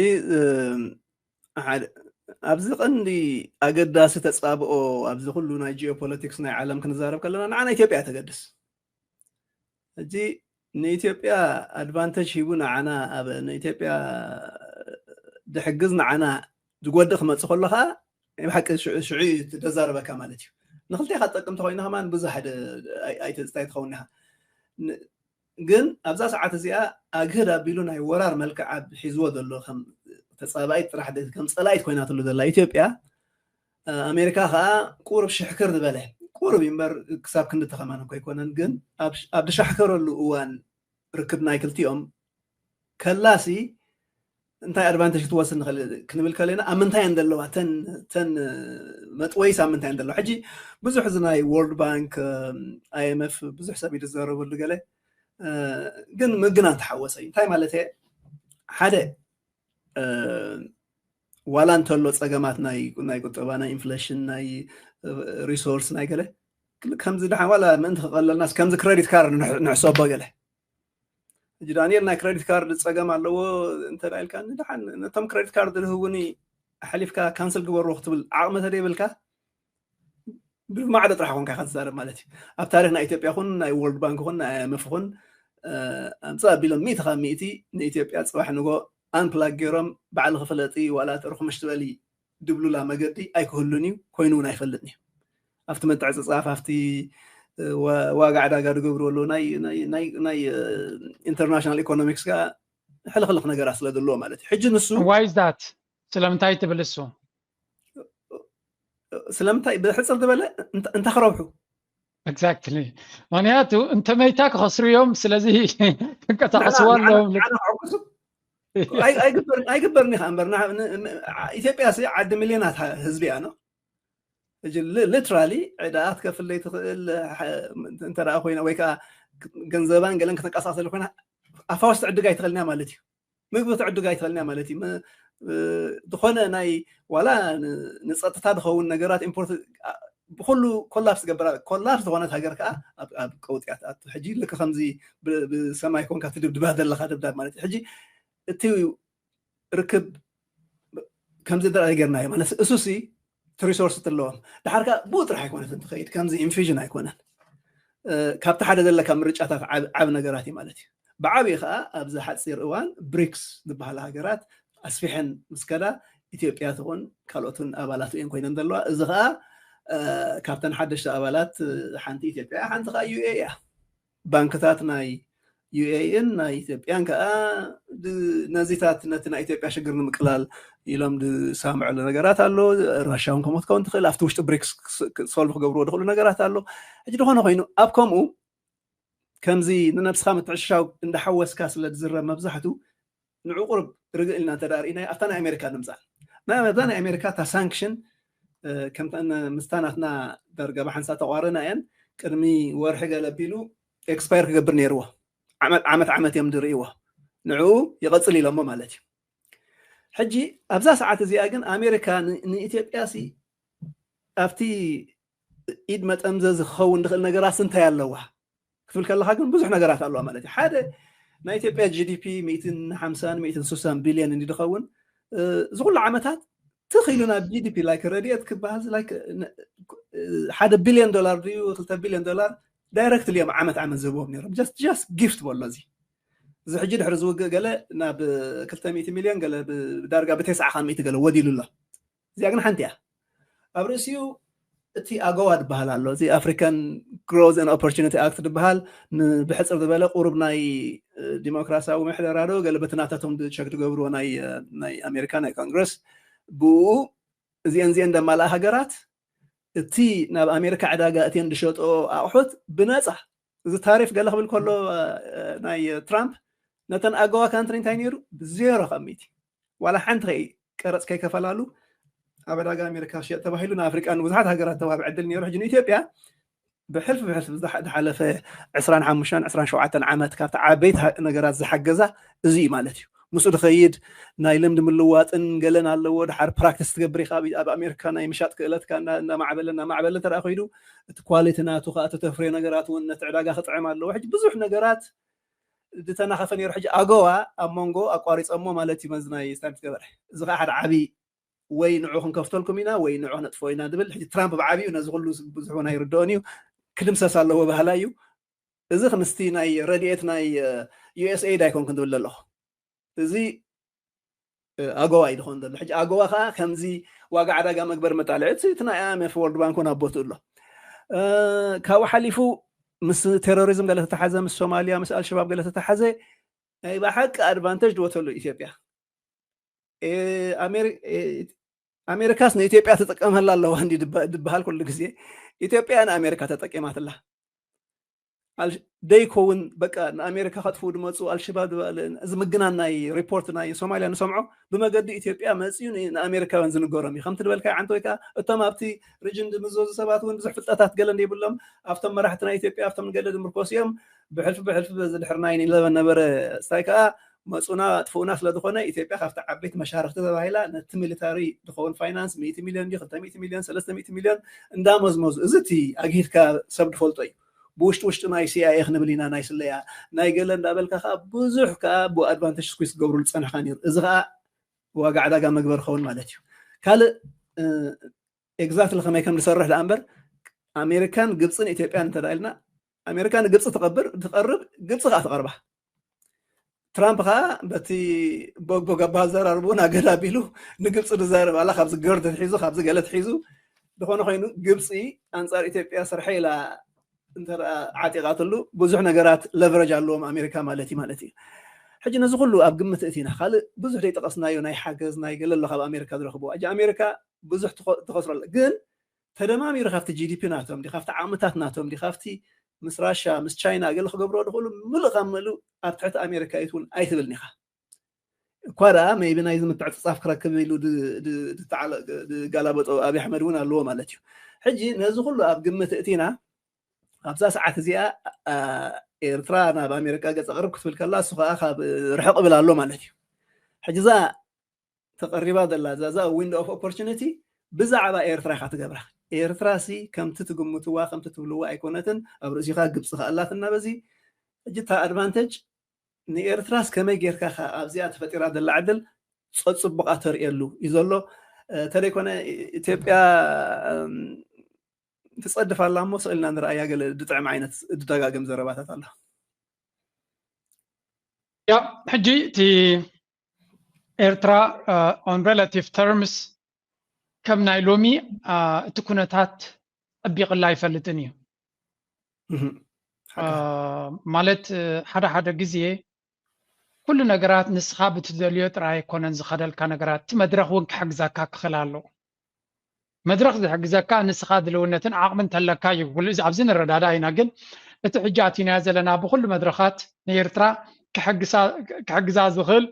ኣብዚ ቀንዲ ኣገዳሲ ተፃብኦ ኣብዚ ኩሉ ናይ ጂኦፖለቲክስ ናይ ዓለም ክንዛረብ ከለና ንዓና ኢትዮጵያ ተገድስ። ሕጂ ንኢትዮጵያ ኣድቫንተጅ ሂቡ ንዓና ኣብ ንኢትዮጵያ ዝሕግዝ ንዓና ዝጎድእ ክመፅእ ከሎ ከዓ ናይ ብሓቂ ሽዑ እዩ ተዛረበካ ማለት እዩ። ንክልቴካ ትጠቅም ተኮይና ከማን ብዙሕ ኣይተፅታይ ትኸውን ኢካ። ግን ኣብዛ ሰዓት እዚኣ ኣግህድ ኣቢሉ ናይ ወራር መልክዕ ኣብ ሒዝዎ ዘሎ ከም ተፃባኢት ጥራሕ ከም ፀላኢት ኮይናትሉ ዘላ ኢትዮጵያ ኣሜሪካ ከዓ ቁሩብ ሽሕክር ዝበለ ቁሩብ እምበር ክሳብ ክንዲ ተኸማን እኮ ኣይኮነን። ግን ኣብ ድሻሕከረሉ እዋን ርክብ ናይ ክልቲኦም ከላሲ እንታይ ኣድቫንቴጅ ክትወስድ ንኽእል ክንብል ከለና ኣብ ምንታይ እየን ዘለዋ ተን መጥወይስ ኣብ ምንታይ እየን ዘለዋ? ሕጂ ብዙሕ እዚ ናይ ወርልድ ባንክ ኣይኤምኤፍ ብዙሕ ሰብ እዩ ዝዛረበሉ ገለ ግን ምግናን ተሓወሰ እዩ። እንታይ ማለት እየ? ሓደ ዋላ እንተሎ ፀገማት ናይ ቁጠባ ናይ ኢንፍሌሽን ናይ ሪሶርስ ናይ ገለ ከምዚ ደሓን ዋላ ምእንቲ ክቐለልናስ ከምዚ ክረዲት ካርድ ንሕሰቦ ገለ ሕጂ ዳንኤል ናይ ክረዲት ካርድ ፀገም ኣለዎ እንተ ኢልካ ንደሓን ነቶም ክረዲት ካርድ ዝህቡኒ ኣሕሊፍካ ካንስል ግበርዎ ክትብል ዓቕሚ ተደይብልካ ብማዕዶ ጥራሕ ኮንካ ኢካ ትዛረብ ማለት እዩ። ኣብ ታሪክ ናይ ኢትዮጵያ ኹን ናይ ወርልድ ባንክ ኹን ናይ ኣይኤምኤፍ ኹን ኣምፅእ ኣቢሎም ሚእቲ ካብ ሚእቲ ንኢትዮጵያ ፅባሕ ንጎ ኣንፕላግ ገይሮም ባዕልኺ ፍለጢ ዋላ ተርኩምሽ ትበሊ ድብሉላ መገዲ ኣይክህሉን እዩ፣ ኮይኑ እውን ኣይፈልጥን እዩ። ኣብቲ ምትዕፅፃፍ ኣብቲ ዋጋ ዕዳጋ ዝገብሩ ኣለዉ ናይ ኢንተርናሽናል ኢኮኖሚክስ ከዓ ሕልኽልኽ ነገራት ስለ ዘለዎ ማለት እዩ። ሕጂ ንሱ ዋይዝ ዳት ስለምንታይ ትብል እሱ ስለምንታይ ብሕፅር ዝበለ እንታይ ክረብሑ ኤግዛክትሊ ምክንያቱ እንተመይታ ክኸስሩ እዮም። ስለዚ ክንቀሳቀስዎ ኣለዎም። ኣይግበርን ኢኻ እምበር ኢትዮጵያ ዓዲ ሚልዮናት ህዝቢ እያ ነው ሊትራሊ ዕዳ ክትከፍል ዘይትኽእል እንተ ኮይና ወይ ከዓ ገንዘባን ገለን ከተንቀሳቀሰሉ ኮይና ኣፋወስ ትዕድግ ኣይትኽእልን እያ ማለት እዩ። ምግቢ ክትዕድግ ኣይትኽእልን እያ ማለት እዩ። ዝኾነ ናይ ዋላ ንፀጥታ ዝኸውን ነገራት ኢምፖርት ብኩሉ ኮላፕስ ትገብር ኮላፕስ ዝኾነት ሃገር ከዓ ኣብ ቀውጢ እያ ትኣቱ። ሕጂ ልክ ከምዚ ብሰማይ ኮንካ ትድብድባ ዘለካ ደብዳብ ማለት እዩ። ሕጂ እቲ ርክብ ከምዚ እንተ ጌርናዮ ማለት እሱሲ እቲ ሪሶርስ ኣለዎም ድሓር ከዓ ብኡ ጥራሕ ኣይኮነትን ትኸይድ ከምዚ ኢንፊዥን ኣይኮነን። ካብቲ ሓደ ዘለካ ምርጫታት ዓብ ነገራት እዩ ማለት እዩ። ብዓብዩ ከዓ ኣብዚ ሓፂር እዋን ብሪክስ ዝበሃላ ሃገራት ኣስፊሐን ምስ ከዳ ኢትዮጵያ ትኹን ካልኦትን ኣባላት እየን ኮይነን ዘለዋ። እዚ ከዓ ካብተን ሓደሽቲ ኣባላት ሓንቲ ኢትዮጵያ፣ ሓንቲ ከዓ ዩ ኤ እያ። ባንክታት ናይ ዩ ኤ ን ናይ ኢትዮጵያን ከዓ ነዚታት ነቲ ናይ ኢትዮጵያ ሽግር ንምቅላል ኢሎም ዝሳምዕሉ ነገራት ኣሎ። ራሻ እውን ከምኡ ክትከውን ትኽእል። ኣብቲ ውሽጢ ብሪክስ ሶልቭ ክገብርዎ ዝኽእሉ ነገራት ኣሎ። ሕጂ ዝኾነ ኮይኑ ኣብ ከምኡ ከምዚ ንነብስኻ ምትዕሽሻው እንዳሓወስካ ስለ ዝዝረብ መብዛሕቱ ንዕኡ ቁሩብ ርግእ ኢልና እንተ ደኣ ርኢናዮ ኣብታ ናይ ኣሜሪካ ንምጻእ። ናይ ኣብዛ ናይ ኣሜሪካ እታ ሳንክሽን ከምተን ምስታ ናትና ዳርጋ ብሓንሳ ተቋረና እየን። ቅድሚ ወርሒ ገለ ኣቢሉ ኤክስፓየር ክገብር ነይርዎ። ዓመት ዓመት ዓመት እዮም ዝርእይዎ። ንዕኡ ይቐጽል ኢሎሞ ማለት እዩ። ሕጂ ኣብዛ ሰዓት እዚኣ ግን ኣሜሪካ ንኢትዮጵያ ሲ ኣብቲ ኢድ መጠምዘዚ ክኸውን ዝኽእል ነገራት እንታይ ኣለዋ ክትብል ከለካ ግን ብዙሕ ነገራት ኣለዋ ማለት እዩ። ሓደ ናይ ኢትዮጵያ ጂ ዲ ፒ ሚእትን ሓምሳን ሚእትን ስሳን ቢልዮን እንዲ ዝኸውን እዚ ኩሉ ዓመታት ትኽ ኢሉ ናብ ጂ ዲ ፒ ላይክ ረድኤት ክበሃል ላይክ ሓደ ቢልዮን ዶላር ድዩ ክልተ ቢልዮን ዶላር ዳይረክትሊ እዮም ዓመት ዓመት ዝህብዎም ነይሮም። ጀስት ጀስት ጊፍት በሎ እዚ እዚ ሕጂ ድሕሪ ዝውግእ ገለ ናብ ክልተ ሚእቲ ሚልዮን ገለ ዳርጋ ብተስዓ ካብ ሚእቲ ገለ ወዲሉ ኣሎ። እዚኣ ግን ሓንቲ እያ። ኣብ ርእሲኡ እቲ ኣጎዋ ዝበሃል ኣሎ፣ እዚ ኣፍሪካን ግሮዝ ን ኦፖርቹኒቲ ኣክት ዝበሃል ብሕፅር ዝበለ ቁሩብ ናይ ዲሞክራሲያዊ ምሕደራ ዶ ገለ በቲ ናታቶም ቸክ ዝገብርዎ ናይ ኣሜሪካ ናይ ኮንግረስ ብኡ እዚአን እዚአን ደማልኣ ሃገራት እቲ ናብ ኣሜሪካ ዕዳጋ እትየን ዝሸጦ ኣቑሑት ብነፃ እዚ ታሪፍ ገለ ክብል ከሎ ናይ ትራምፕ ነተን ኣጎዋ ካንትሪ እንታይ ነይሩ? ብዜሮ ካብ ሚእቲ ዋላ ሓንቲ ከይ ቀረፅ ከይከፈላሉ ኣብ ዕዳጋ ኣሜሪካ ሽየጥ ተባሂሉ ንኣፍሪቃ ንብዙሓት ሃገራት ተዋህብ ዕድል ነይሩ። ሕጂ ንኢትዮጵያ ብሕልፊ ብሕልፊ ዝሓለፈ ዕስራን ሓሙሽተን ዕስራን ሸውዓተን ዓመት ካብቲ ዓበይቲ ነገራት ዝሓገዛ እዚ እዩ ማለት እዩ። ምስኡ ዝኸይድ ናይ ልምዲ ምልዋጥን ገለን ኣለዎ። ድሓር ፕራክቲስ ትገብር ኢኻ ኣብ ኣሜሪካ ናይ ምሻጥ ክእለትካ እናማዕበለ እናማዕበለ እንተ ከይዱ እቲ ኳሊቲ ናቱ ከዓ ተተፍርዮ ነገራት እውን ነቲ ዕዳጋ ክጥዕም ኣለዎ። ሕጂ ብዙሕ ነገራት ዝተናኸፈ ነይሩ። ሕጂ ኣጎዋ ኣብ መንጎ ኣቋሪፀሞ ማለት እዩ። መዚ ናይ ስታንፕ ገበረ እዚ ከዓ ሓደ ዓብዪ ወይ ንዑ ክንከፍተልኩም ኢና ወይ ንዑ ክነጥፎ ኢና ዝብል ሕጂ ትራምፕ ብዓብዩ ነዚ ኩሉ ብዙሕ እውን ኣይርድኦን እዩ። ክድምሰስ ኣለዎ ባህላ እዩ። እዚ ምስቲ ናይ ረድኤት ናይ ዩ ኤስ ኤድ ኣይኮንኩን ዝብል ዘለኹ። እዚ ኣጎዋ እዩ ዝኾን ዘሎ። ሕጂ ኣጎዋ ከዓ ከምዚ ዋጋ ዕዳጋ መግበር መጣልዒ እቲ ናይ ኣይ ኤም ኤፍ ወርልድ ባንክ እውን ኣብ ቦትኡ ኣሎ። ካብኡ ሓሊፉ ምስ ቴሮሪዝም ገለ ተተሓዘ፣ ምስ ሶማልያ ምስ ኣልሸባብ ገለ ተተሓዘ ናይ ብሓቂ ኣድቫንቴጅ ድወተሉ ኢትዮጵያ። ኣሜሪካስ ንኢትዮጵያ ትጥቀመላ ኣለዋ እንዲ ዝበሃል ኩሉ ግዜ ኢትዮጵያ ንኣሜሪካ ተጠቂማትላ። ደይኮውን በቃ ንኣሜሪካ ከጥፍኡ ድመፁ ኣልሸባብ እዚ ምግናን ናይ ሪፖርት ናይ ሶማልያ ንሰምዖ ብመገዲ ኢትዮጵያ መፅዩ ንኣሜሪካውያን ዝንገሮም እዩ። ከምቲ ዝበልካ ዓንተ ወይ ከዓ እቶም ኣብቲ ሪጅን ዝምዘዙ ሰባት እውን ብዙሕ ፍልጠታት ገለ እንደይብሎም ኣብቶም መራሕቲ ናይ ኢትዮጵያ ኣብቶም ገለ ዝምርኮስ እዮም። ብሕልፊ ብሕልፊ በዚ ድሕሪ ናይ ኢለቨን ነበረ ስታይ ከዓ መፁና ጥፍኡና ስለዝኾነ ኢትዮጵያ ካብቲ ዓበይቲ መሻርክቲ ተባሂላ ነቲ ሚሊታሪ ዝኸውን ፋይናንስ ሚእቲ ሚልዮን ድዩ ክልተ ሚእቲ ሚልዮን ሰለስተ ሚእቲ ሚልዮን እንዳመዝመዙ እዚ እቲ ኣግሂድካ ሰብ ዝፈልጦ እዩ። ብውሽጢ ውሽጢ ናይ ሲ ኣይ ኤ ክንብል ኢና ናይ ስለያ ናይ ገለ እንዳበልካ ከዓ ብዙሕ ከዓ ብኣድቫንቴጅ ስኩዝ ክገብሩ ዝፀንሕካ ነይሩ። እዚ ከዓ ዋጋ ዕዳጋ መግበር ክኸውን ማለት እዩ። ካልእ ኤግዛክትሊ ከመይ ከም ዝሰርሕ ደኣ እምበር ኣሜሪካን ግብፅን ኢትዮጵያን እንተ ኢልና ኣሜሪካ ንግብፂ ትቐብር ትቐርብ ግብፂ ከዓ ትቐርባ። ትራምፕ ከዓ በቲ ቦግቦግ ኣባል ዘራርቡ ናገዳ ኣቢሉ ንግብፂ ዝዛረብ ኣላ ካብዚ ገርድ ትሒዙ ካብዚ ገለ ትሒዙ ዝኾነ ኮይኑ ግብፂ ኣንፃር ኢትዮጵያ ስርሐ ኢላ እንተ ዓጢቓትሉ ብዙሕ ነገራት ለቨረጅ ኣለዎም ኣሜሪካ ማለት እዩ ማለት እዩ። ሕጂ ነዚ ኩሉ ኣብ ግምት እቲና ካልእ ብዙሕ ዘይጠቐስናዮ ናይ ሓገዝ ናይ ገለ ኣሎ ካብ ኣሜሪካ ዝረኽብዎ። ሕጂ ኣሜሪካ ብዙሕ ትኸስሮ ኣለ ግን ተደማሚሩ ካብቲ ጂ ዲ ፒ ናቶም ዲ ካብቲ ዓቕምታት ናቶም ዲ ካብቲ ምስ ራሻ ምስ ቻይና ገለ ክገብርዎ ዝኽእሉ ምሉእ ካብ ምሉእ ኣብ ትሕቲ ኣሜሪካ እዩ ትውን ኣይትብልን ኢኻ። እኳ ደኣ ሜይቢ ናይዚ ምትዕፅፃፍ ክረክብ ኢሉ ዝጋላበጦ ኣብይ ኣሕመድ እውን ኣለዎ ማለት እዩ። ሕጂ ነዚ ኩሉ ኣብ ግምት እቲና ኣብዛ ሰዓት እዚኣ ኤርትራ ናብ ኣሜሪካ ገፅ ኣቕርብ ክትብል ከላ እሱ ከዓ ካብ ርሕቕ ብል ኣሎ ማለት እዩ። ሕጂ እዛ ተቐሪባ ዘላ እዛ ዊንዶ ኦፍ ኦፖርቹኒቲ ብዛዕባ ኤርትራ ኢኻ ትገብራ። ኤርትራ ሲ ከምቲ ትግምትዋ ከምቲ ትብልዋ ኣይኮነትን። ኣብ ርእሲኻ ግብፂ ከኣላትና በዚ ሕጂ እታ ኣድቫንቴጅ ንኤርትራስ ከመይ ጌርካ ኣብዚኣ ተፈጢራ ዘላ ዕድል ፀፅቡቓ ተርእየሉ እዩ ዘሎ። ተደይኮነ ኢትዮጵያ ትጸድፍ ኣላ እሞ ስቕ ኢልና ንረኣያ፣ ገለ ዝጥዕም ዓይነት ዝደጋገም ዘረባታት ኣሎ። ያ ሕጂ እቲ ኤርትራ on relative terms ከም ናይ ሎሚ እቲ ኩነታት ጸቢቕላ ኣይፈልጥን እዩ። ማለት ሓደ ሓደ ግዜ ኩሉ ነገራት ንስኻ ብትደልዮ ጥራይ ኣይኮነን ዝኸደልካ ነገራት፣ እቲ መድረኽ እውን ክሕግዘካ ክኽእል ኣለዎ። መድረኽ ዝሕግዘካ ንስኻ ድልውነትን ዓቕምን ተለካ እዩ። ኣብዚ ንረዳዳ ኢና። ግን እቲ ሕጂ ኣቲናዮ ዘለና ብኩሉ መድረኻት ንኤርትራ ክሕግዛ ዝኽእል፣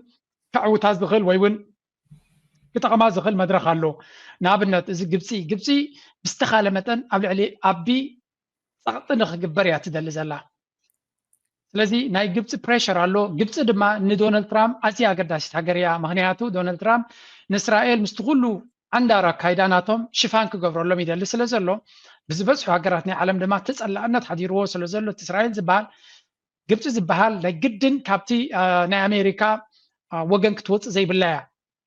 ከዕውታ ዝኽእል ወይ እውን ክጠቕማ ዝኽእል መድረኽ ኣሎ። ንኣብነት እዚ ግብፂ ግብፂ ብዝተኻለ መጠን ኣብ ልዕሊ ኣቢ ፃቕጢ ንክግበር እያ ትደሊ ዘላ። ስለዚ ናይ ግብፂ ፕሬሸር ኣሎ። ግብፂ ድማ ንዶናልድ ትራምፕ ኣዝያ ኣገዳሲት ሃገር እያ። ምክንያቱ ዶናልድ ትራምፕ ንእስራኤል ምስቲ ኩሉ ዓንዳር ኣካይዳ ናቶም ሽፋን ክገብረሎም ይደሊ ስለ ዘሎ ብዝበዝሑ ሃገራት ናይ ዓለም ድማ ተፀላእነት ሓዲርዎ ስለ ዘሎ እቲ እስራኤል ዝበሃል ግብፂ ዝበሃል ናይ ግድን ካብቲ ናይ ኣሜሪካ ወገን ክትወፅእ ዘይብላ እያ።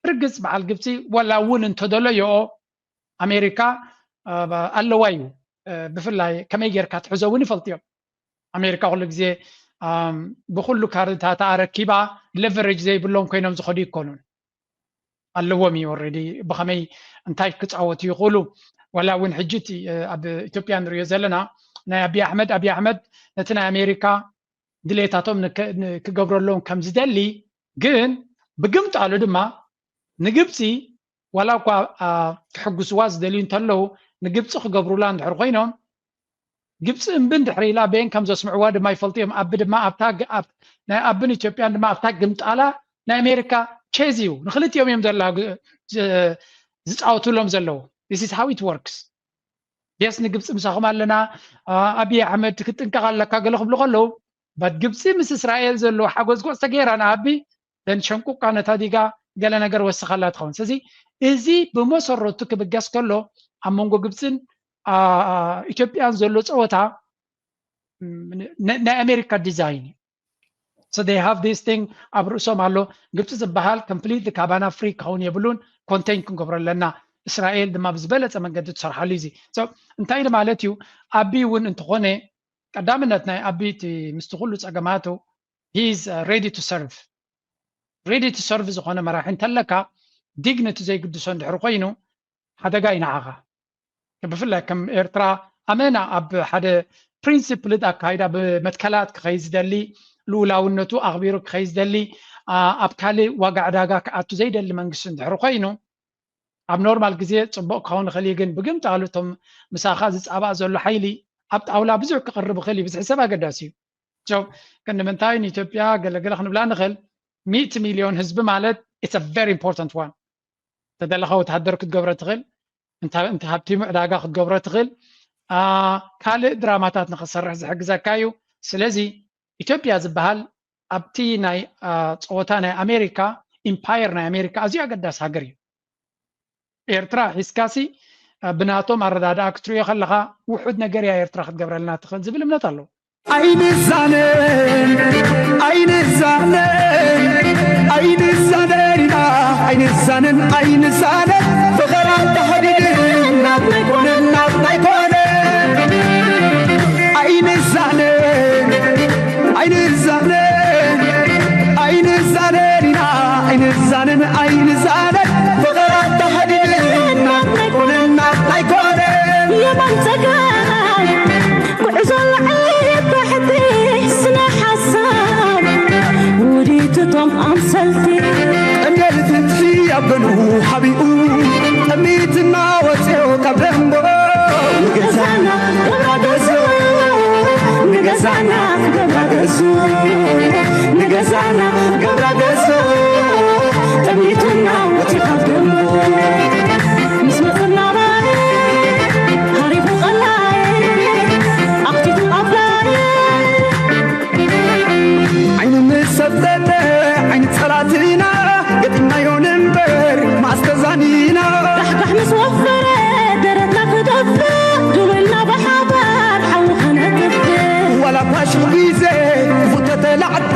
ብርግፅ በዓል ግብፂ ወላ እውን እንተደለዮኦ ኣሜሪካ ኣለዋ እዩ። ብፍላይ ከመይ ጌርካ ትሕዞ እውን ይፈልጡ እዮም። ኣሜሪካ ኩሉ ግዜ ብኩሉ ካርድታታ ኣረኪባ ሌቨሬጅ ዘይብሎም ኮይኖም ዝኸዱ ይኮኑን ኣለዎም እዩ። ኦልሬዲ ብኸመይ እንታይ ክፃወቱ ይኽእሉ። ዋላ እውን ሕጂ ኣብ ኢትዮጵያ ንሪኦ ዘለና ናይ ኣብይ ኣሕመድ ኣብይ ኣሕመድ ነቲ ናይ ኣሜሪካ ድሌታቶም ክገብረሎም ከም ዝደሊ ግን ብግምጣሉ ድማ ንግብፂ ዋላ እኳ ክሕጉስዋ ዝደልዩ እንተለዉ ንግብፂ ክገብሩላ እንድሕር ኮይኖም ግብፂ እምቢ እንድሕር ኢላ በየን ከም ዘስምዕዋ ድማ ይፈልጡ እዮም። ኣቢ ድማ ናይ ኣብን ኢትዮጵያን ድማ ኣብታ ግምጣላ ናይ ኣሜሪካ ቼዝ እዩ። ንክልቲኦም እዮም ዘላ ዝፃወቱሎም ዘለዉ። This is how it works። የስ ንግብፂ ምሳኹም ኣለና፣ ኣብይ ኣሕመድ ክትጥንቀቕ ኣለካ ገለ ክብሉ ከለዉ ባት ግብፂ ምስ እስራኤል ዘለዎ ሓጎስ ጎፅ ተገይራ ንኣቢ ዘን ሸንቁቃ ነታ ዲጋ ገለ ነገር ወስኻላ ትኸውን። ስለዚ እዚ ብመሰረቱ ክብገስ ከሎ ኣብ መንጎ ግብፅን ኢትዮጵያን ዘሎ ፀወታ ናይ ኣሜሪካ ዲዛይን እዩ። So they have this thing ኣብ ርእሶም ኣሎ። ግብፂ ዝበሃል ኮምፕሊትሊ ካባና ፍሪ ክኸውን የብሉን። ኮንቴን ክንገብሮ ኣለና። እስራኤል ድማ ብዝበለፀ መንገዲ ትሰርሓሉ እዩ። እዚ እንታይ ኢሉ ማለት እዩ? ኣቢ እውን እንተኾነ ቀዳምነት ናይ ኣቢ እቲ ምስቲ ኩሉ ፀገማቱ he is ready to serve። Ready to serve ዝኾነ መራሒ እንተለካ ዲግኒቲ ዘይግድሶ እንድሕር ኮይኑ ሓደጋ እዩ ንዓኻ። ብፍላይ ከም ኤርትራ ኣመና ኣብ ሓደ ፕሪንሲፕልድ ኣካይዳ ብመትከላት ክኸይድ ዝደሊ ልኡላውነቱ ኣኽቢሩ ክኸይድ ዝደሊ ኣብ ካልእ ዋጋ ዕዳጋ ክኣቱ ዘይደሊ መንግስቲ እንድሕር ኮይኑ ኣብ ኖርማል ግዜ ፅቡቕ ክኸውን ይኽእል እዩ። ግን ብግምጣሉ እቶም ምሳኻ ዝፃባእ ዘሎ ሓይሊ ኣብ ጣውላ ብዙሕ ክቕርብ ይኽእል እዩ። ብዝሒ ሰብ ኣገዳሲ እዩ። ሶ ክንዲ ምንታይ ንኢትዮጵያ ገለገለ ክንብላ ንኽእል። ሚእቲ ሚልዮን ህዝቢ ማለት it's a very important one። ተደለኻ ወተሃደር ክትገብረ ትኽእል፣ እንተ ሃብቲሙ ዕዳጋ ክትገብረ ትኽእል፣ ካልእ ድራማታት ንኽትሰርሕ ዝሕግዘካ እዩ። ስለዚ ኢትዮጵያ ዝበሃል ኣብቲ ናይ ፀወታ ናይ ኣሜሪካ ኢምፓየር ናይ ኣሜሪካ ኣዝዩ ኣገዳሲ ሃገር እዩ። ኤርትራ ሒዝካሲ ብናቶም ኣረዳድኣ ክትሪኦ ከለኻ ውሑድ ነገር እያ ኤርትራ ክትገብረልና ትኽእል ዝብል እምነት ኣለዎ። ኣይንዛነን ኣይንዛነን ኣይንዛነን ኢና ኣይንዛነን ኣይንዛነን ፍቕራ ተኸዲድና ኣይኮነን ኣይኮነን ኣይንዛነን ኣይንዛነን ኣይንዛነን ኢና ኣይንዛነን ኣይንዛነን ፍቕራ ተኸዲድና ኣይኮነን ኣይኮነን የማን ጸጋም ጉዕዞ ላዕሊ ታሕቲ ስነ ሓሳብ ውዲት እቶም ኣምሰልቲ ቀንዴል ፍትሒ ኣብ ገንኡ ሓቢኡ ጠሚትና ወፅዮ ካብ ደንጎ ንገዛና ገብራ ገዙ ንገዛና ገብራ ገዙ ንገዛና ገብራ ገዙ ጠሚትና ወፅዮ ካብ ደንጎ ምስ መፅና ዓይኒ ምስ ሰብተተ ዓይኒ ጸላእትና ገጢምናዮ ንንበር መዓስ ተዛኒና ዳሕዳሕ ምስ ወፈረ ደረትና ክደፍእ ድውልና ብሓባር ሓዊ ከነጥፍእ ዋላ እኳ ሽሕ ግዜ ክፉእ ተተላዕጠ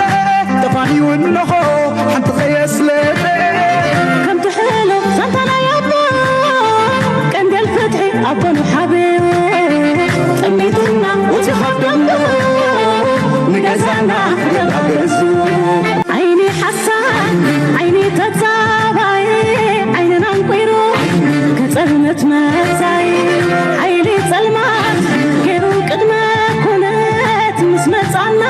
ተፋንዩ እንሆ ሓንቲ ከየስለጠ ከምቲ ሕሉፍ ዛንታ ናይ ኣቦ ቀንዴል ፍትሒ ኣብ ጎኑ ሓቢኡ ገዛና ገዛ ገዙ። ዓይኒ ሓሳድ ዓይኒ ተጻባይ ዓይንና እንቁይሩ ከጸልመት መጻይ ሓይሊ ጸልማት ገይሩ ቅድመ ኩነት ምስ መጻና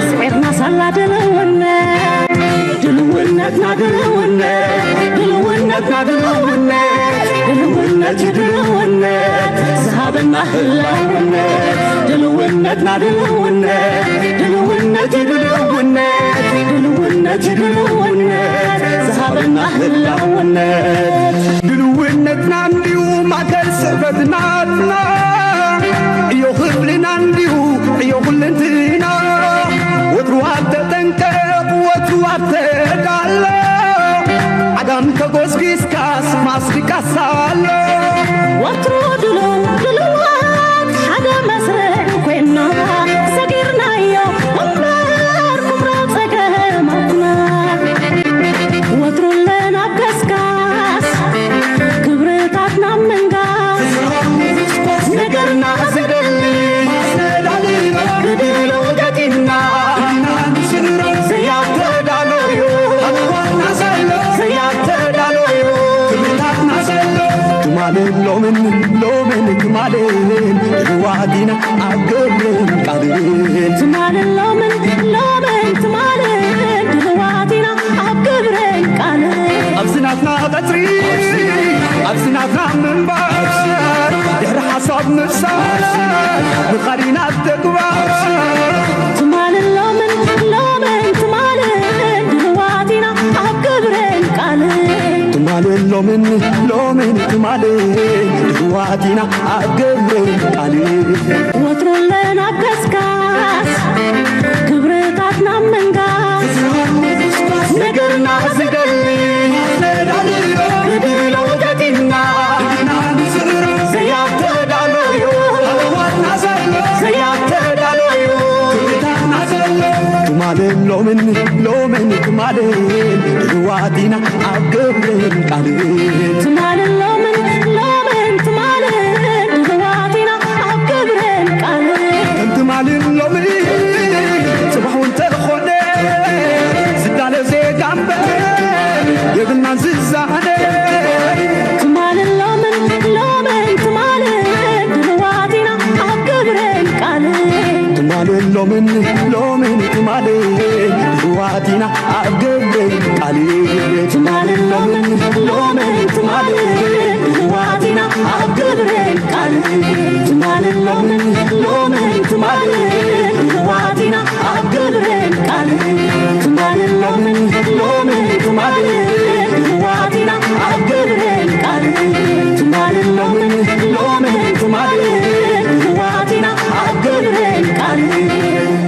ስዒርና ሳላ ድልውነት ድልውነትና ድልውነት ድልውነትና ድልውነት ድልውነት ድልውነት ዝሃበና ህላውነት ድልውነትና ድልውነት ድልውነት ድልውነት ድልውነት ድልውነት ዝሃበና ህላውነት ድልውነትና እንዲሁ ማእከል ስሕበትናትና እዩ ክብልና እንዲሁ እዩ ኩልንትና ወትሩ ኣብ ተጠንቀቕ ወትሩ ኣብ ተዳሎ ዓጋም ተጎስጊስካስ ማስሪቃስ ኣሎ ወትሩ ድሉው ድሉዋት ሓደ መስርዕ ኮይና ሰጊርናዮ እምበር ኩምራ ጸገማትና ወትሩ ኣለና ኣብ ገስጋስ ክብርታትና ምንጋስ ነገርና ዝደሊ ብድሎ ገጢምና ዘያተዳለዩ ዘያተዳለዩ ትማልን ሎምን ሎምን ትማልን ድልዋት ኢና ኣብ ግብርን ቃልን ትማልን ሎምን ሎምን ትማልን ድልዋት ኢና ኣብ ግብርን ቃልን ኣብዚ ናትና ቀጽሪ ኣብዚ ናትና ምንባር ድሕሪ ሓሳብ ምፍሳር ምኻድ ኢና ኣብ ተግባር ትማልን ሎምን ሎምን ትማልን ድልዋት ኢና ኣብ ግብርን ቃልን ትማልን ሎምን ሎምን ትማልን ድልዋት ኢና ኣብ ግብርን ቃልን ወትሩ ኣለና ኣብ ገስጋስ ክብርታትና ምንጋስ ነገርና ዝደሊ ብድሎ ገጢምና ዘያተዳለዩ ዘያተዳለዩ ትማልን ሎምን ሎምን ትማልን ድልዋት ኢና ኣብ ግብርን ቃልን ትማልን ሎምን ሎምን ትማልን ድልዋት ኢና ኣብ ግብርን ቃልን ከም ትማልን ሎምን ጽባሕ እውን ተኾነ ዝዳለ ዜጋ እምበር የብልናን ዝዛነ ትማልን ሎምን ሎምን ትማልን ድልዋት ኢና ኣብ ግብርን ቃልን ትማልን ሎምን ሎምን ትማልን ድልዋት ኢና ኣብ ግብርን ቃልን ትማልን ሎምን ሎምን ትማልን ድልዋት ኢና ኣብ ግብርን ቃልን ትማልን ሎምን ሎምን ትማልን